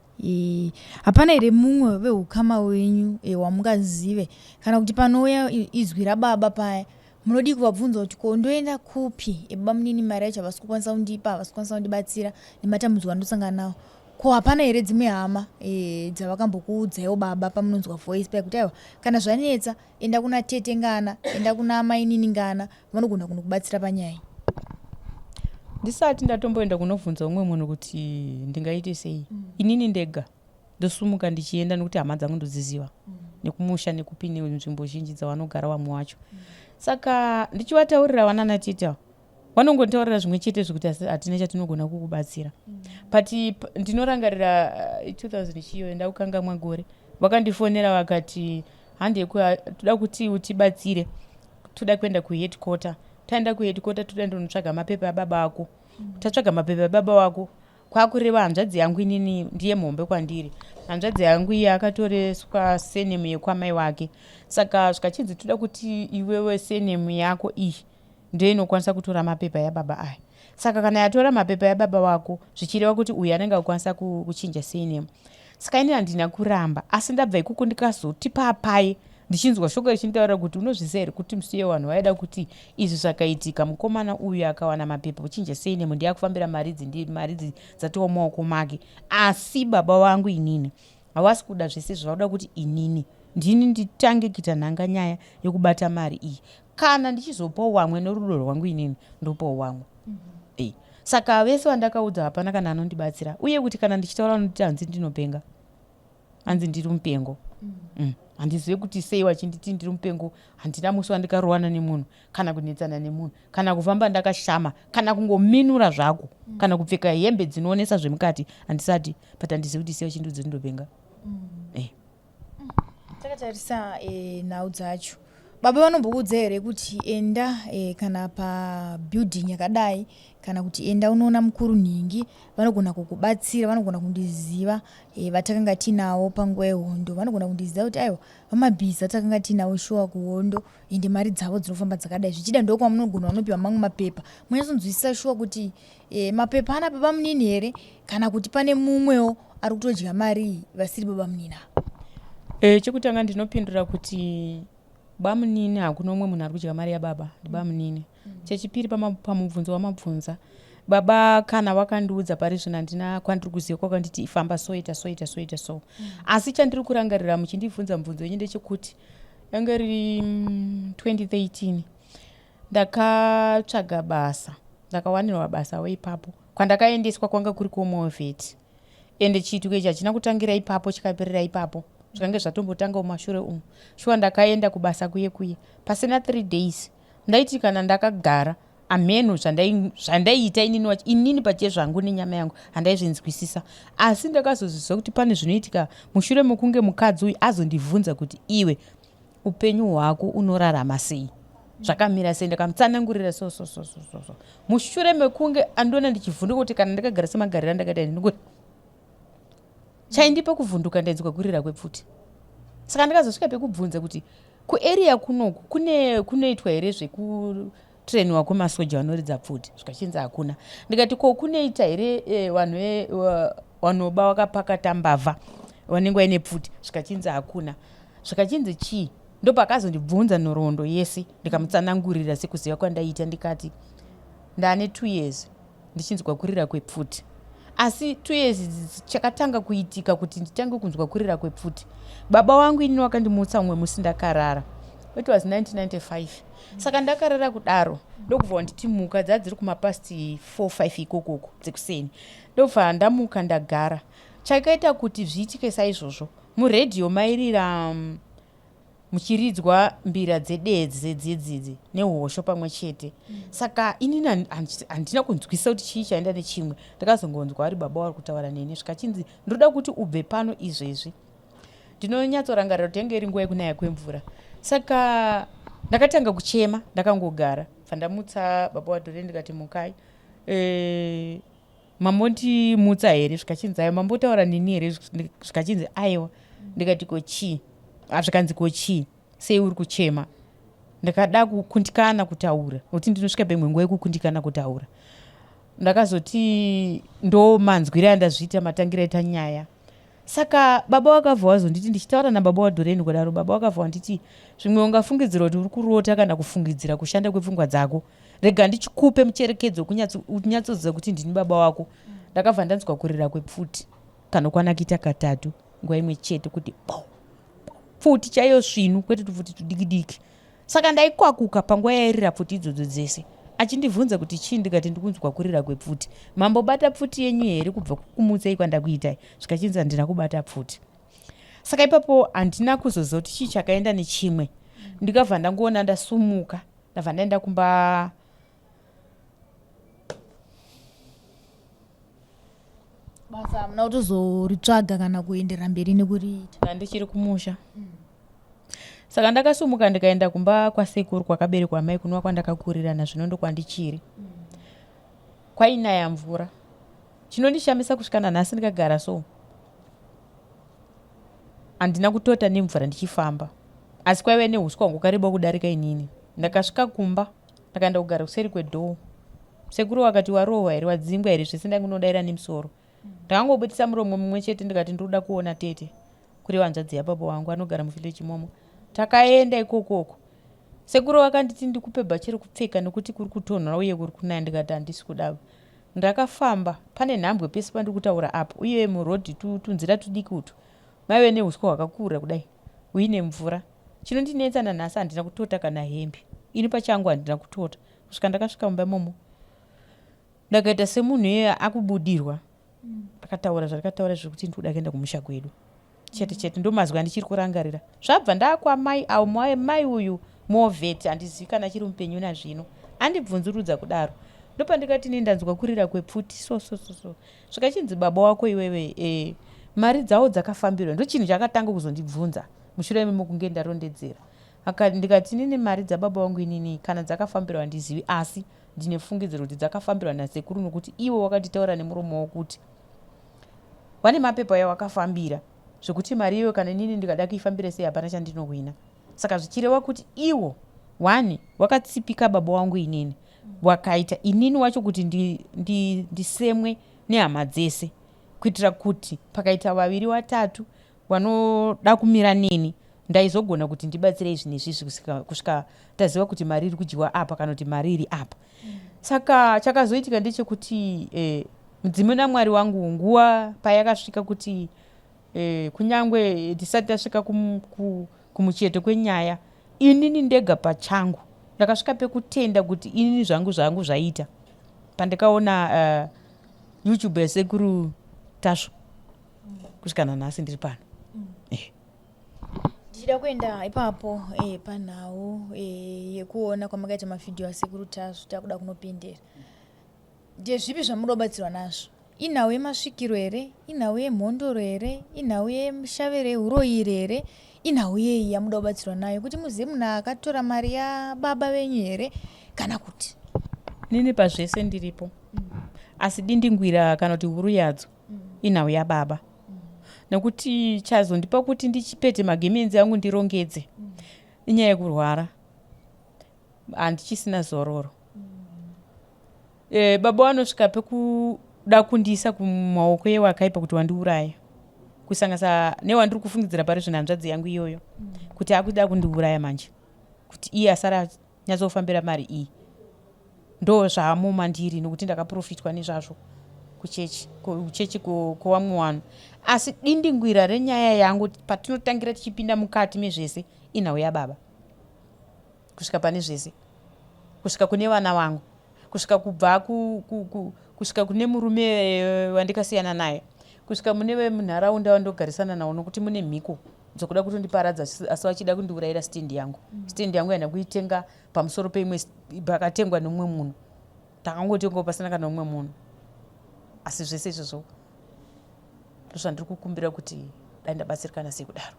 Hapana here mumwe veukama wenyu wamungazive, kana kuti panouya izwi rababa paya munodii kuvabvunza kuti, "Ko ndoenda kupi? Baba munini mari yacho havasi kukwanisa kundipa, havasi kukwanisa kundibatsira nematambudziko andosangana nawo"? Ko hapana here dzimwe hama e, dzavakambokuudzaiwo baba pamunonzwa voice paya kuti aiwa kana zvanetsa enda kuna tete ngana, enda kuna mainini ngana vanogona kunokubatsira panyaya? Ndisati ndatomboenda kunobvunza umwe munhu kuti ndingaite sei, inini ndega ndosumuka ndichienda, nekuti hama dzangu ndodziziva nekumusha nekupi nenzvimbo zhinji dzavanogara vamwe wacho. Saka ndichivataurira vanana tete ava, vanongotaurira zvimwe chete zvekuti asi hatina chatinogona kukubatsira. But ndinorangarira 2000 chiyo, ndakukangamwa gore, vakandifonera vakati, "Hande, toda kuti utibatsire, toda kuenda kuheadquarter. Taenda kuheadquarter, toda ndonotsvaga mapepa ababa ako. Tatsvaga mapepa ababa wako." Kwakureva hanzvadzi yangu, inini ndiye muhombe kwandiri. Hanzvadzi yangu iye akatoreswa surname yekwamai wake. Saka zvikachinzi, "Toda kuti iwewe surname yako iyi ndiyo inokwanisa kutora mapepa yababa aya. Saka kana yatora mapepa yababa wako, zvichireva kuti uyu anenge akukwanisa kuchinja surname." Saka ini handina kuramba, asi ndabva ikoko ndikazoti papai ndichinzwa shoko richinditaurira kuti, "Unozviziva here kuti musiye vanhu vaida kuti izvi zvakaitika, mukomana uyu akawana mapepa uchinja surname, ndiye akufambira mari idzi, mari idzi dzatova mumaoko make. Asi baba vangu inini havasi kuda zvese zvavauda kuti inini ndini nditange kuita nhanga nyaya yekubata mari iyi. Kana ndichizopawo vamwe nerudo rwangu, inini ndopawo vamwe." Saka vese vandakaudza hapana kana anondibatsira, uye kuti kana ndichitaura vanonditi hanzi ndinopenga, hanzi ndiri mupengo. Handizive kuti sei vachinditi ndiri mupengo. Handina musi wandikarowana nemunhu, kana kunetsana nemunhu, kana kufamba ndakashama, kana kungominura zvako, kana kupfeka hembe dzinoonesa zvemukati handisati. But handizivi kuti sei vachindiudza kuti ndopenga. Takatarisa nhau dzacho, baba vanombokuudza here kuti enda kana pabuilding yakadai, kana kuti enda unoona mukuru nhingi, vanogona kukubatsira, vanogona kundiziva, vatakanga tinavo panguva yehondo, vanogona kundiziva kuti aiwa vamabhiza takanga tinavo shuwa kuhondo, ende mari dzavo dzinofamba dzakadai? Zvichida ndokwamunogona vanopiwa mamwe mapepa, munyatsonzwisisa shuwa kuti mapepa ana baba munini here, kana kuti pane mumwewo ari kutodya mari iyi vasiri baba munini ava? Chekutanga ndinopindura kuti bamunini, hakuna umwe munhu ari kudya mari yababa, ndibamunini. Chechipiri, pamubvunzo wamabvunza, baba kana wakandiudza pari zvino handina kwandiri kuziva kwakanditi ifamba so, ita so, ita so, ita so. Asi chandiri kurangarira muchindibvunza mubvunzo wenyu ndechekuti yange riri 2013, ndakatsvaga basa, ndakawanirwa basa weipapo. Kwandakaendeswa kwanga kuri kumovheti, ende chiitiko ichi hachina kutangira ipapo chikaperera ipapo, zvakange zvatombotanga mumashure umu. Shuwa ndakaenda kubasa kuye kuye, pasina 3 days ndaiti kana ndakagara amheno zvandaiita inini wacho, inini pachezvangu nenyama yangu handaizvinzwisisa. Asi ndakazozviziva kuti pane zvinoitika mushure mekunge mukadzi uyu azondibvunza kuti, "Iwe upenyu hwako unorarama sei, zvakamira sei?" Ndakamutsanangurira so so so so so so. Mushure mekunge andiona ndichivhunduka kuti kana ndakagara semagariro andakaita, ndingoti chaindipa kuvhunduka ndainzwa kurira kwepfuti. Saka ndakazosvika pekubvunza kuti kuarea kunoku kune kunoitwa here zvekutreniwa kwemasoja vanoridza pfuti, zvikachinzi hakuna. Ndikati, "Ko kunoita here vanhu vanoba vakapakata mbavha vanenge vaine pfuti?" Zvikachinzi hakuna. Zvikachinzi chii? Ndopakazondibvunza nhoroondo yese, ndikamutsanangurira sekuziva kwandaiita. Ndikati ndane 2 years ndichinzwa kurira kwepfuti, asi 2 years chakatanga kuitika kuti nditange kunzwa kurira kwepfuti, baba wangu inini wakandimutsa umwe musi ndakarara. It was 1995. Saka ndakarara kudaro, ndokubva wanditi muka, dzaa dziri kumapast 4 5 ikokoko dzekuseni. Ndobva ndamuka ndagara. Chakaita kuti zviitike saizvozvo, muredhiyo mairira muchiridzwa mbira dzededze dzedzidzi nehosho pamwe chete. Saka inini handina kunzwisisa kuti chii chaenda nechimwe. Ndakazongonzwa ari baba vari kutaura neni, zvikachinzi, "Ndoda kuti ubve pano izvezvi." Ndinonyatsorangarira kuti yange iri nguva yekunaya kwemvura. Saka ndakatanga kuchema ndakangogara. Bva ndamutsa baba wadhore, ndikati, "Mukai, mambondimutsa here?" Zvikachinzi, "Aiwa." "Mambotaura neni here?" Zvikachinzi, "Aiwa." Ndikati, "Ko chii?" Zvikanzi, "Ko chii, sei uri kuchema?" Ndakada kukundikana kutaura, nokuti ndinosvika pemwe nguva yekukundikana kutaura. Ndakazoti ndo manzwiro andazviita, matangira aita nyaya. Saka baba vakabva vazonditi, ndichitaura nababa wadhoreni kudaro, baba vakabva vanditi, "Zvimwe ungafungidzira kuti uri kurota kana kufungidzira kushanda kwepfungwa dzako. Rega ndichikupe mucherekedzo kunyatsoziva kuti ndini baba wako." Ndakabva ndanzwa kurira kwepfuti. Kanokwana kuita katatu nguva imwe chete kuti bo pfuti chaiyo svinu kwete tupfuti tudikidiki. Saka ndaikwakuka panguva yairira pfuti idzodzo dzese achindibvunza kuti chii ndikati ndikunzwa kurira kwepfuti. Mambobata pfuti yenyu here kubva kukumutsei kwandakuitai? Zvikachinzi handina kubata pfuti. Saka ipapo handina kuzoziva kuti chii chakaenda nechimwe. Ndikabva ndangoona ndasumuka ndabva ndaenda kumba Basa hamuna kutozoritsvaga kana kuenderera mberi nekuriita? Ndandichiri kumusha. Saka ndakasumuka ndikaenda kumba kwasekuru kwakaberekwa amai kunova kwandakakurira nazvino ndokwandichiri. Kwainaya mvura. Chinondishamisa kusvika nanhasi ndikagara so handina kutota nemvura ndichifamba asi kwaive nehuswa hwangu kareba kudarika inini. Ndakasvika kumba ndakaenda kugara kuseri kwedhoo. Sekuru vakati warohwa here wadzingwa here zvese ndaingonodaira nemusoro. Ndakangobudisa muromo mumwe chete ndikati ndinoda kuona tete kureva hanzvadzi yababa wangu anogara muvillage imomo. Takaenda ikokoko. Sekuru vakanditi ndikupe bhachi rekupfeka nekuti kuri kutonhora uye kuri kunaya ndikati handisi kuda. Ndakafamba pane nhambwe pese pandiri kutaura apa uye muroad tunzira tudiki utu maive nehuswa hwakakura kudai huine mvura. Chinondinetsa nanhasi handina kutota kana hembe. Ini pachangu handina kutota kusvika ndakasvika mumba imomo. Ndakaita semunhu iye akubudirwa. Akataura zvandakataura zvekuti ndikuda kuenda kumusha kwedu. Chete chete ndomazwi andichiri kurangarira. Zvabva ndakwamai avo mai uyu movheti handizivi kana achiri mupenyu nazvino. Andibvunzurudza kudaro. Ndopandikati ini ndanzwa kurira kwepfuti so so so so. Zvikachinzi baba wako iwewe eh, mari dzavo dzakafambirwa. Ndochinhu chakatanga kuzondibvunza mushure mekunge ndarondedzera. Ndikati inini mari dzababa vangu inini kana dzakafambirwa handizivi asi ndine fungidziro kuti dzakafambirwa nasekuru nokuti iwe wakanditaura nemuromo wokuti wane mapepa yawakafambira zvekuti mari iyoyo kana inini ndikada kuifambira sei hapana chandinohwina saka zvichireva kuti iwo one wakatsipika baba wangu inini wakaita inini wacho kuti ndisemwe ndi, ndi nehama dzese kuitira kuti pakaita vaviri watatu vanoda kumira neni ndaizogona kuti ndibatsire izvi nezvizvi kusvika taziva kuti mari iri kudyiwa apa kana kuti mari iri apa. Saka chakazoitika ndechekuti eh, mudzimu namwari wangu nguva payakasvika kuti eh, kunyangwe tisati tasvika kumucheto kwenyaya inini ndega pachangu ndakasvika pekutenda kuti inini zvangu zvangu zvaita pandikaona uh, youtube yasekuru Tasvu kusvika nanhasi ndiri pano. Eh. Ndichida kuenda ipapo eh, panhau eh, yekuona kwamakaita mavhidhiyo asekuru Tasvu takuda kunopindira. Ndezvipi zvamunobatsirwa nazvo? Inhau yemasvikiro here? Inhau yemhondoro here? Inhau yeshavere yehuroyiri here? Inhau yei yamuda kubatsirwa nayo kuti muzive munhu akatora mari yababa venyu here kana kuti? Nini pazvese ndiripo. Asi dindingwira kana kuti huru yadzo inhau yababa. Nekuti chazondipa kuti ndichipete magemenzi angu ndirongedze inyaya yekurwara. Handichisina zororo. E, baba vanosvika pekuda kundiisa kumaoko ewakaipa kuti wandiuraya kusanganisa newandiri kufungidzira pari zvino hanzvadzi yangu iyoyo kuti akuda kundiuraya manje kuti iye asara nyatsofambira mari iyi ndo zvaamo mandiri nokuti ndakaprofitwa nezvazvo kuchechi kuchechi kwevamwe vanhu asi dindingwira renyaya yangu patinotangira tichipinda mukati mezvese inhau yababa kusvika pane zvese kusvika kune vana vangu kusvika kubva ku, ku, ku, kusvika kune murume eh, wandikasiyana naye kusvika mune vemunharaunda vandogarisana nawo nokuti mune mhiko dzokuda kutondiparadza asi vachida kundiurayira stand yangu. Stand yangu yaina kuitenga pamusoro peimwe pakatengwa nemumwe munhu. Takangotengawo pasina kana umwe munhu. Asi zvese izvozvo ndozvandiri kukumbira kuti dai ndabatsirikana sei kudaro.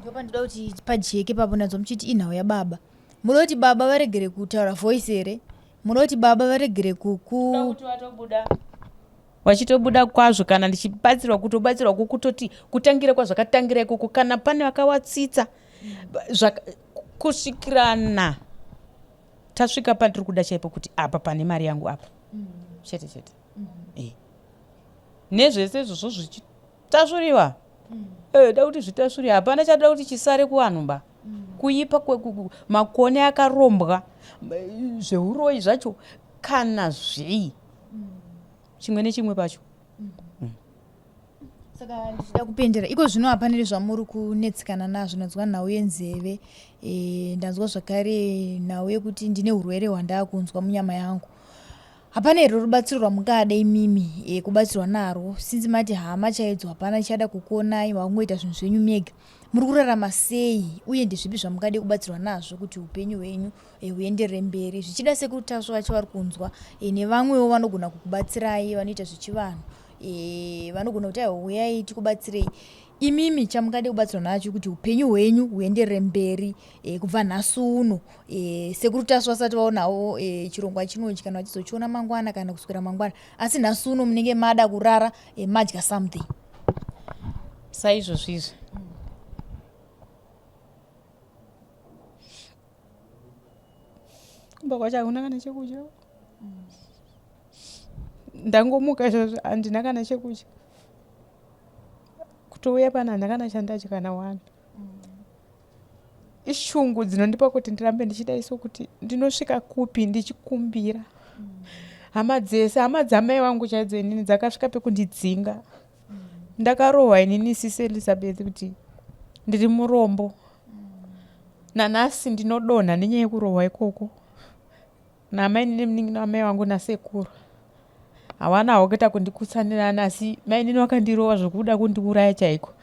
Ndopandoda kuti pajeke papo ndanzwa muchiti inhau yababa. Munoda kuti baba varegere kutaura voice here? Munoda kuti baba varegere kuku Kuti vatobuda vachitobuda kwazvo kana ndichibatsirwa kutobatsirwa kukutoti kutangira kwazvakatangira ikoko kana pane vakawatsitsa kusvikirana tasvika pandiri kuda chaipo kuti apa pane mari yangu apa chete chete eh. Nezvese izvozvo zvichitasvuriwa eh, da kuti zvitasvuriwa hapana chatoda kuti chisare kuvanhu ba kuipa makone akarombwa zveuroyi zvacho kana zvei chimwe nechimwe pacho. Saka ndichida kupendera iko zvino hapana zvamuri kunetsekana nazvo. Ndanzwa nhau yenzeve, ndanzwa zvakare nhau yekuti ndine urwere hwandakunzwa munyama yangu. Hapana here rubatsiro rwamungada imimi kubatsirwa narwo, since mati hama chaidzo hapana chichada kukuonai, makungoita zvinhu zvenyu mega? Muri kurarama sei, uye ndezvipi zvamungade kubatsirwa nazvo kuti upenyu hwenyu huenderere mberi? Zvichida Sekuru Tasvu vacho vari kunzwa, nevamwewo vanogona kukubatsirai, vanoita zvechivanhu, vanogona kuti aiwa, uyai tikubatsirei. Imimi chamungade kubatsirwa nacho kuti upenyu hwenyu huenderere mberi, kubva nhasi uno, Sekuru Tasvu vasati vaonawo chirongwa chinochi, kana vachizochiona mangwana kana kuswera mangwana, asi nhasi uno munenge mada kurara madya something? Saizvozvo izvi, kumba kwacho hakuna kana chekudya. Ndangomuka izvozvo, handina kana chekudya. Kutouya pano handina kana chandadya kana one. Ishungu dzinondipa kuti ndirambe ndichida iso kuti ndinosvika kupi ndichikumbira. Hama dzese, hama dzamai vangu chaidzo inini dzakasvika pekundidzinga. Ndakarohwa inini, sisi Elizabeth, kuti ndiri murombo. Nanhasi ndinodonha nenyaya yekurohwa ikoko namainini, munin'ina wamai vangu, nasekuru. Hawana hawo kuita kundikutsanirana, asi mainini wakandirova zvokuda kundiuraya chaiko.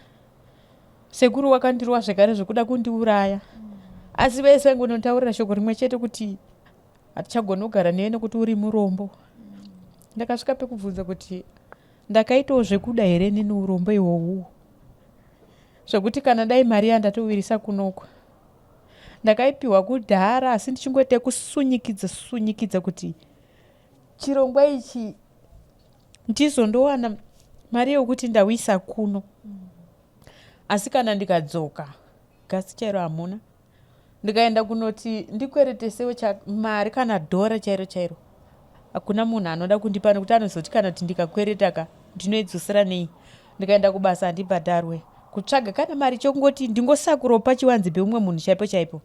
Sekuru wakandirova zvekare zvokuda kundiuraya, asi vese vaingonotaurira shoko rimwe chete kuti hatichagoni kugara newe nekuti uri murombo. Ndakasvika pekubvunza kuti ndakaitawo zvekuda here nini urombo ihwohwo, zvekuti kana dai mari yandatowirisa kunoko ndakaipiwa kudhara, asi ndichingoita kusunyikidza sunyikidza kuti chirongwa ichi ndizondowana mari yekuti ndawisa kuno. Asi kana ndikadzoka, gasi chairo hamuna. Ndikaenda kunoti ndikweretesewo mari, kana dhora chairo chairo, hakuna munhu anoda kundipa, nekuti anozoti kana kuti ndikakwereta ka, ndinoidzosera nei? Ndikaenda kubasa handibhadharwe. Kutsvaga kana mari chokungoti ndingosakurawo pachiwanze peumwe munhu chaipo chaipo,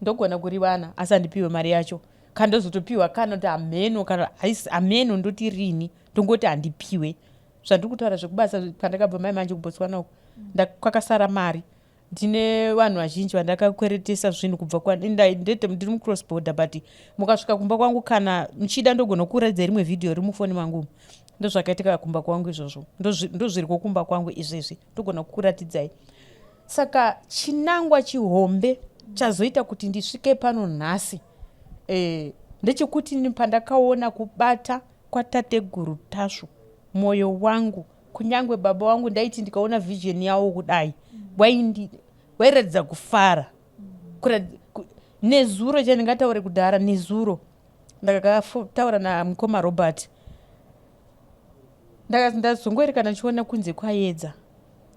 ndogona kuriwana, asi handipiwe mari yacho. Kana ndozotopiwa, kana kuti hameno, kana haisi hameno, ndoti rini, ndongoti handipiwe. Zvandiri kutaura zvekubasa, pandakabva mai manje kuBotswana uko, kwakasara mari. Ndine vanhu vazhinji vandakakweretesa zvinhu kubva. Ndete ndiri mucross border, but mukasvika kumba kwangu, kana muchida ndogona kuratidza rimwe vhidhiyo riri mufoni mangu. Ndozvakaitika kumba kwangu izvozvo, ndozviriko kumba kwangu izvezvi, ndogona kukuratidzai. Saka chinangwa chihombe chazoita kuti ndisvike pano nhasi, ndechekuti pandakaona kubata kwatateguru Tasvu mwoyo wangu, kunyange baba vangu, ndaiti ndikaona vision yavo kudai, wairatidza kufara. Nezuro chandingataure kudhara, nezuro ndakataura namukoma Robert, ndazongoerekana ndichiona kunze kwaedza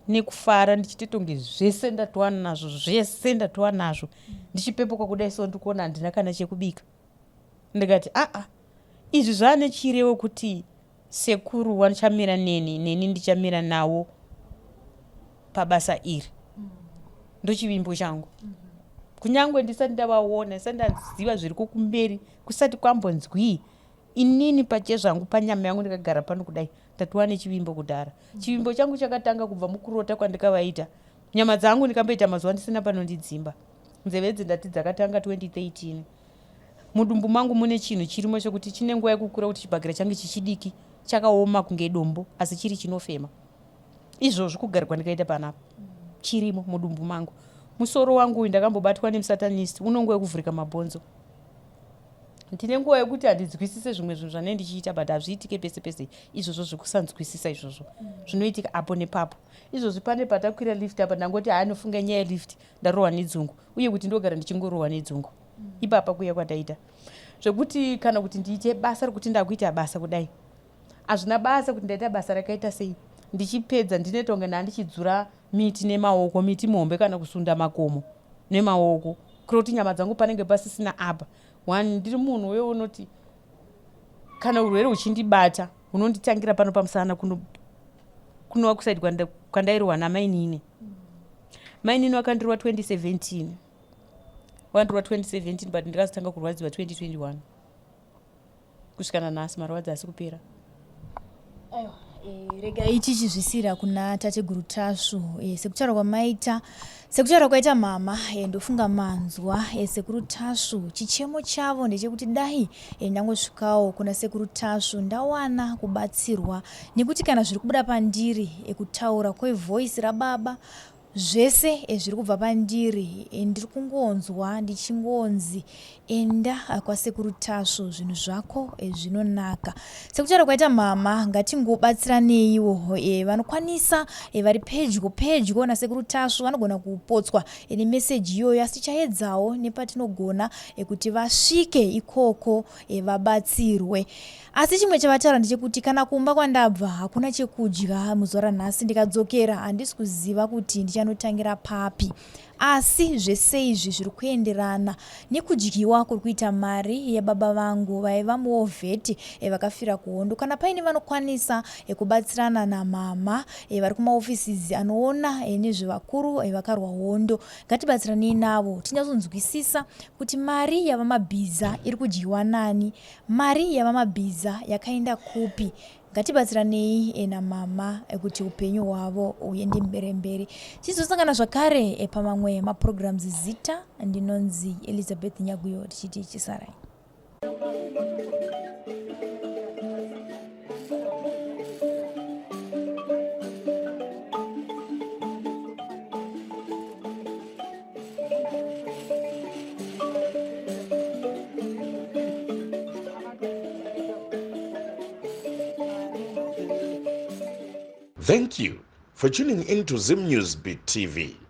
nekufara, ndichitotonge zvese ndatowana nazvo, zvese ndatowa nazvo. Ndichipepuka kudai so, ndikuona handina kana chekubika. Ndikati aa, izvi zvaane chirevo kuti sekuru vachamira neni, neni ndichamira nawo pabasa iri. Ndochivimbo changu, kunyange ndisati ndavaona, ndisati ndaziva zviri kukumberi, kusati kwambonzwii. Inini pachezvangu, panyama yangu, ndikagara pano kudai, ndatova nechivimbo kudhara. Chivimbo changu chakatanga kubva mukurota kwandikavaita. Nyama dzangu, ndikamboita mazuva ndisina panondidzimba. Nzeve idzi ndati dzakatanga 2013. Mudumbu mangu mune chinhu chirimo chekuti chine nguva yekukura, kuti chibhakera change chichidiki, chakaoma kunge dombo, asi chiri chinofema. Izvozvo kugara kwandikaita panapa, chirimo mudumbu mangu. Musoro wangu uyu, ndakambobatwa nemusatanist, unonguva yekuvhurika mabhonzo. Ndine nguva yekuti handinzwisise zvimwe zvinhu zvanee ndichiita, but hazviitike pese pese izvozvo. Zvekusanzwisisa izvozvo zvinoitika apo nepapo. Izvozvi pane patakwira lift apa, ndangoti haanofunga nyaya yelift, ndarohwa nedzungu, uye kuti ndogara ndichingorohwa nedzungu ipapa. Kuya kwataita zvekuti kana kuti ndiite basa rekuti ndakuita basa kudai, hazvina basa kuti ndaita basa rakaita sei, ndichipedza ndinoita kunge ndandichidzura miti nemaoko, miti mihombe, kana kusunda makomo nemaoko, kureva kuti nyama dzangu panenge pasisina apa. One, ndiri munhu uye unoti kana urwere huchindibata, hunonditangira pano pamusana, kunova kusaidi kwandairohwa namainini. Mainini wakandirwa 2017, wakandirwa 2017, but ndakazotanga kurwadziwa 2021. Kusvika nanhasi marwadzo asi kupera. Aiwa. Eh, regai tichizvisira kuna tateguru Tasvu. Eh, sekutaura kwamaita, sekutaura kwaita mama, eh, ndofunga manzwa. Sekuru Tasvu chichemo chavo ndechekuti dai ndangosvikawo kuna sekuru Tasvu ndawana kubatsirwa, nekuti kana zviri kubuda pandiri, kutaura kwevoice rababa, zvese zviri kubva pandiri, ndiri kungonzwa ndichingonzi enda kwasekuru Tasvu, zvinhu zvako zvinonaka. Sekutaura kwaita mama, ngatingobatsiraneiwo. Vanokwanisa, vari pedyo pedyo nasekuru Tasvu vanogona kupotswa nemeseji iyoyo, asi tichaedzawo nepatinogona kuti vasvike ikoko, vabatsirwe. Asi chimwe chavataura ndechekuti kana kumba kwandabva hakuna chekudya muzuva ranhasi, ndikadzokera handisi kuziva kuti ndichanotangira papi. Asi zvese izvi zviri kuenderana nekudyiwa kuri kuita mari yababa vangu vaiva muovheti, vakafira kuhondo. Kana paine vanokwanisa kubatsirana namama, vari kumaoffices anoona nezvevakuru vakarwa hondo, ngatibatsiranei navo tinyatsonzwisisa kuti mari yavaMabhiza iri kudyiwa nani, mari yavaMabhiza yakaenda kupi. Ngatibatsiranei namama kuti upenyu hwavo huende mberi mberi. Tichizosangana zvakare pamamwe maprograms. Zita ndinonzi Elizabeth Nyaguyo, tichiti chisarai. Thank you for tuning in to Zim News Beat TV.